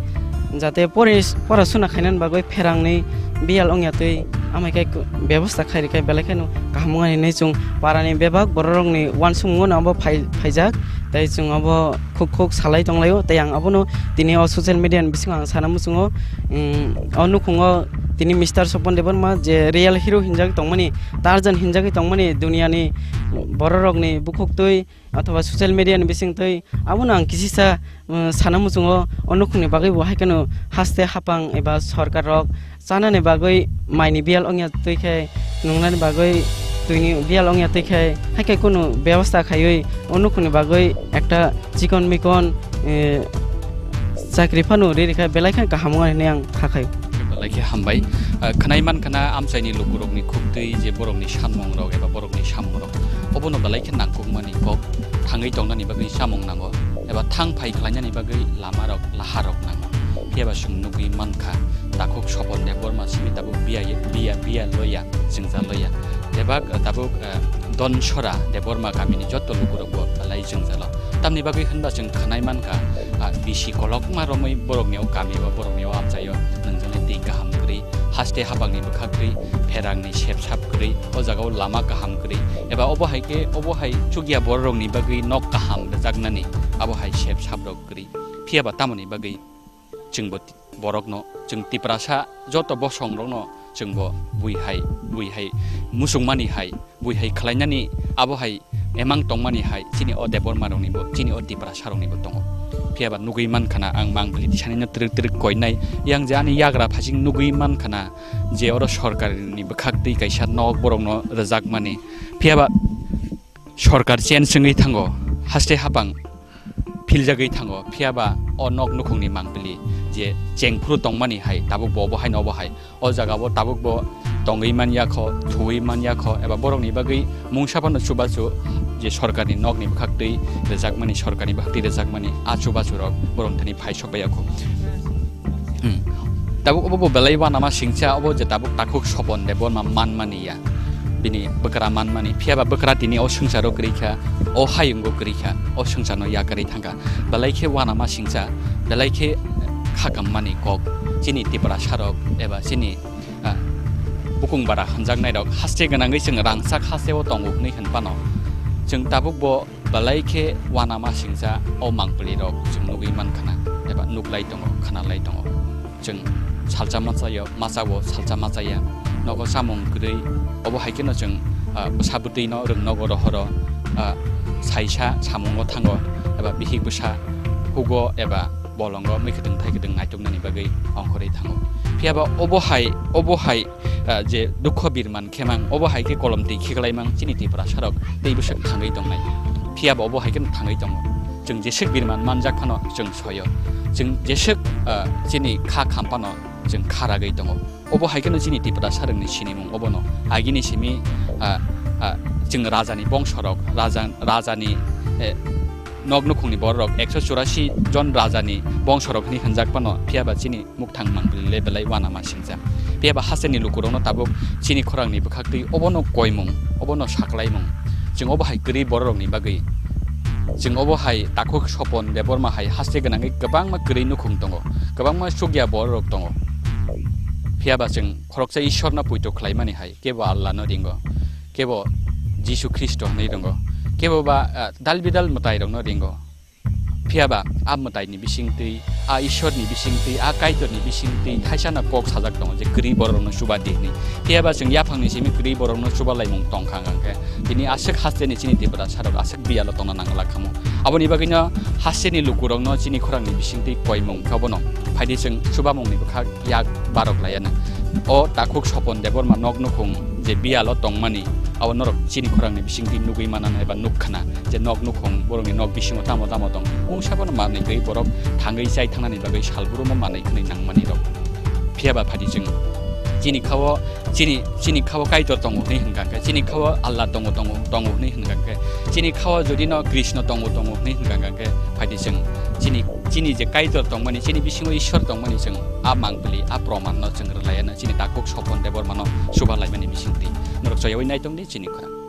jate pori-, porasuna khainani bagwi pherangni biyal wngya twi, amai khe ku-, bebosta khai rikha belai kheno kaham wngnani hinwi chwng parani bebak bororokni uansukmungo abo phai-, phaijak, tei chwng abo khuk khuk salai tonglaio. Tei ang abono tini o social media ni bisingo ang sana muchungo, mm, o nukhungo tini Mister Sopon Debbarma je real hero hinjak tongmani, Tarzan hinjagwi tongmani duniani bororokni bukhuk twi othoba social media ni bising twi, abono ang kisisa, uh, sana muchungo o nukhungni bagwi bo hai kheno haste hapang eba sorkar rok chanani bagwi maini biyal wngya twi khe, nungnani bagwi twini biyal wngya twi khe, hai khe kunu bebosta khaiwi o nukhungni bagwi ekta chikon mikon, eh, chakri phano ri rikha belai khe kaham wngnai hinwi ang kha khai. Belai khe hambai. Ah, khwnai man khna amchaini lukurokni khuk twi je borokni sanmung rok eba borokni samung rok, obono belai khe nangkukmani kok thangwi tongnani bagwi samung nango eba thang phai khlainani bagwi lama rok, laha rok nango. Phiya ba chwng nugwi man kha, takhuk Sopon Debbarma simi tabuk biya, biya, biya loya, jwngja loya. Bebak, ah, tabuk, ah, Donsora Debbarma kamini jotto lukurok bo belai jwngjalo. Tamni bagwi hwnba chwng khwnai mankha, ah, bisi kolokma romwi borokni o kami o, borokni o amchaio nwngjani twi kaham kwrwi, haste hapangni bwkhak twi, pherangni sepsap kwrwi, o jagao lama kaham kwrwi, eba obo hai khe, obo hai chukya bororokni bagwi nok kaham rwjaknani, abo hai sepsaprok kwrwi. Phiya ba tamoni bagwi chwngbo ti-, borokno, chwng Tiprasa joto bosongrokno chwngbo bui hai, bui hai muchungmani hai, bui hai khlainani, abo hai emang tongmani hai chini o Debbarmaroknibo, chini o Tiprasaroknibo tongo. Phiya ba nugwi man khna ang mang bili tisanino twrwk twrwk koinai, yang je ani yagra phasing nugwi man khna je oro sorkarni bwkhak twi kaisa nok borokno rwjakmani. Phiya ba sorkar change wngwi thango, haste hapang philjagwi thango, phiya ba o nok nukhungni mangpili je chengphuru tongmani hai, tabuk bo obo hai no obo hai, o jaga bo tabuk bo tongwi man ya kho, thuwi man ya kho, eba borokni bagwi mungsa phano chubachu je sorkarni nokni bwkhak twi rwjakmani, sorkarni bwkhak twi rwjakmani, a chubachu rok borok thani phai sok bai ya kho. Hmm. Tabuk obo bo belai uanama singcha, obo je tabuk takhuk Sopon Debbarma manmani ya. Bini bwkra manmani, phiya ba bwkra tini o swngcharo kwrwi kha, o hayungo kwrwi kha, o swngcharno ya kwrwi thang kha. Belai khe uanama singcha, belai khe khakammani kok, chini Tiprasarok eba chini, ah, bukung bara hamjaknairok haste gwnangwi chwng rangchak hasteo tongo hwnwi hwn phano, chwng tabuk bo belai khe uanama singcha o mangpili rok chwng nugwi man khna eba nuklai tongo, khna lai tongo. Chwng salsa machayo, machao salsa machaya. Nogo chamung kwrwi, obo hai kheno chwng, ah, bwsa bwtwi no rwng nogo rohoro, ah, saisa samungo thango eba bihik bwsa hugo eba bolongo mui kwtwng thai kwtwng naituknani bagwi ongkhorwi thango. Phiya ba obo hai, obo hai, ah, je dukho birman khemang, obo hai khe kolom twi khiklaimang chini Tiprasarok tei bwswk thangwi tongnai. Phiya ba obo hai kheno thangwi tongo. Chwng jeswk birman manjak phano chwng soyo. Chwng jeswk, ah, chini kha kham phano chwng kha ragwi tongo. Obo hai kheno chini Tiprasarokni sinimung obono. Agini simi, ah, ah, chwng rajani bongsorok, raja, rajani, eh, nok nukhungni bororok ekso churasi jon rajani bongsorok hwnwi hwnjak phano, phiya ba chini mukthang mangpili le belai uanama singcha. Phiya ba hasteni lukurokno tabuk chini khorangni bwkhak twi obono koimung, obono saklaimung. Chwng obo hai kwrwi bororokni bagwi. Chwng obo hai takhuk Sopon Debbarma hai haste gwnangwi kwbangma kwrwi nukhung tongo, kwbangma chukya bororok tongo. Phiya ba chwng khoroksa Ishwarno poito khlaimani hai, kebo Allahno ringo, kebo Jisu Khristo hwnwi ringo, kebo ba, ah, dal bidal mwtairokno ringo. Phiya ba a mwtaini bisingtwi, a Ishwarni bisingtwi, a Kaitorni bisingtwi thaisano kok sajak tongo je kwrwi bororokno chuba di hwnwi. Phiya ba chwng yaphangni simi kwrwi borokno chuba laimung tong kha hwnkhe, tini aswk hasteni chini Tiprasarok aswk biyalo tongna nangla khamu. Aboni bagwino hasteni lukurokno chini khorangni bisingtwi koimung khe obono phaidi chwng chubamungni bwkha yak barok layana. O takhuk Sopon Debbarma nok nukhung je biyalo tongmani, abo norok chini khorangni bisingtwi nugwi mananai ba nukkhana, je nok nukhung borokni nok bisingo tamo tamo tong. Mungsa bono manwi gwi borok thangwi chai thangnani bagwi salbrumo manwi khwnwi nangmani rok. Phiya ba phaidi chwng chini khao, chini, chini khao Kaitor tongo hwnwi hwnkha khe, chini khao Allah tongo, tongo, tongo hwnwi hwnkha khe, chini khao jodi no Krishna tongo, tongo hwnwi hwnkha khe, phaidi chwng chini, chini je Kaitor tongmani, chini bisingo Ishwar tongmani chwng a mangpili, a proman no chwng rwlaiya na chini takhuk Sopon Debbarma no chuba laimani bisingtwi. Norok choyawi naitongdi chini khorang.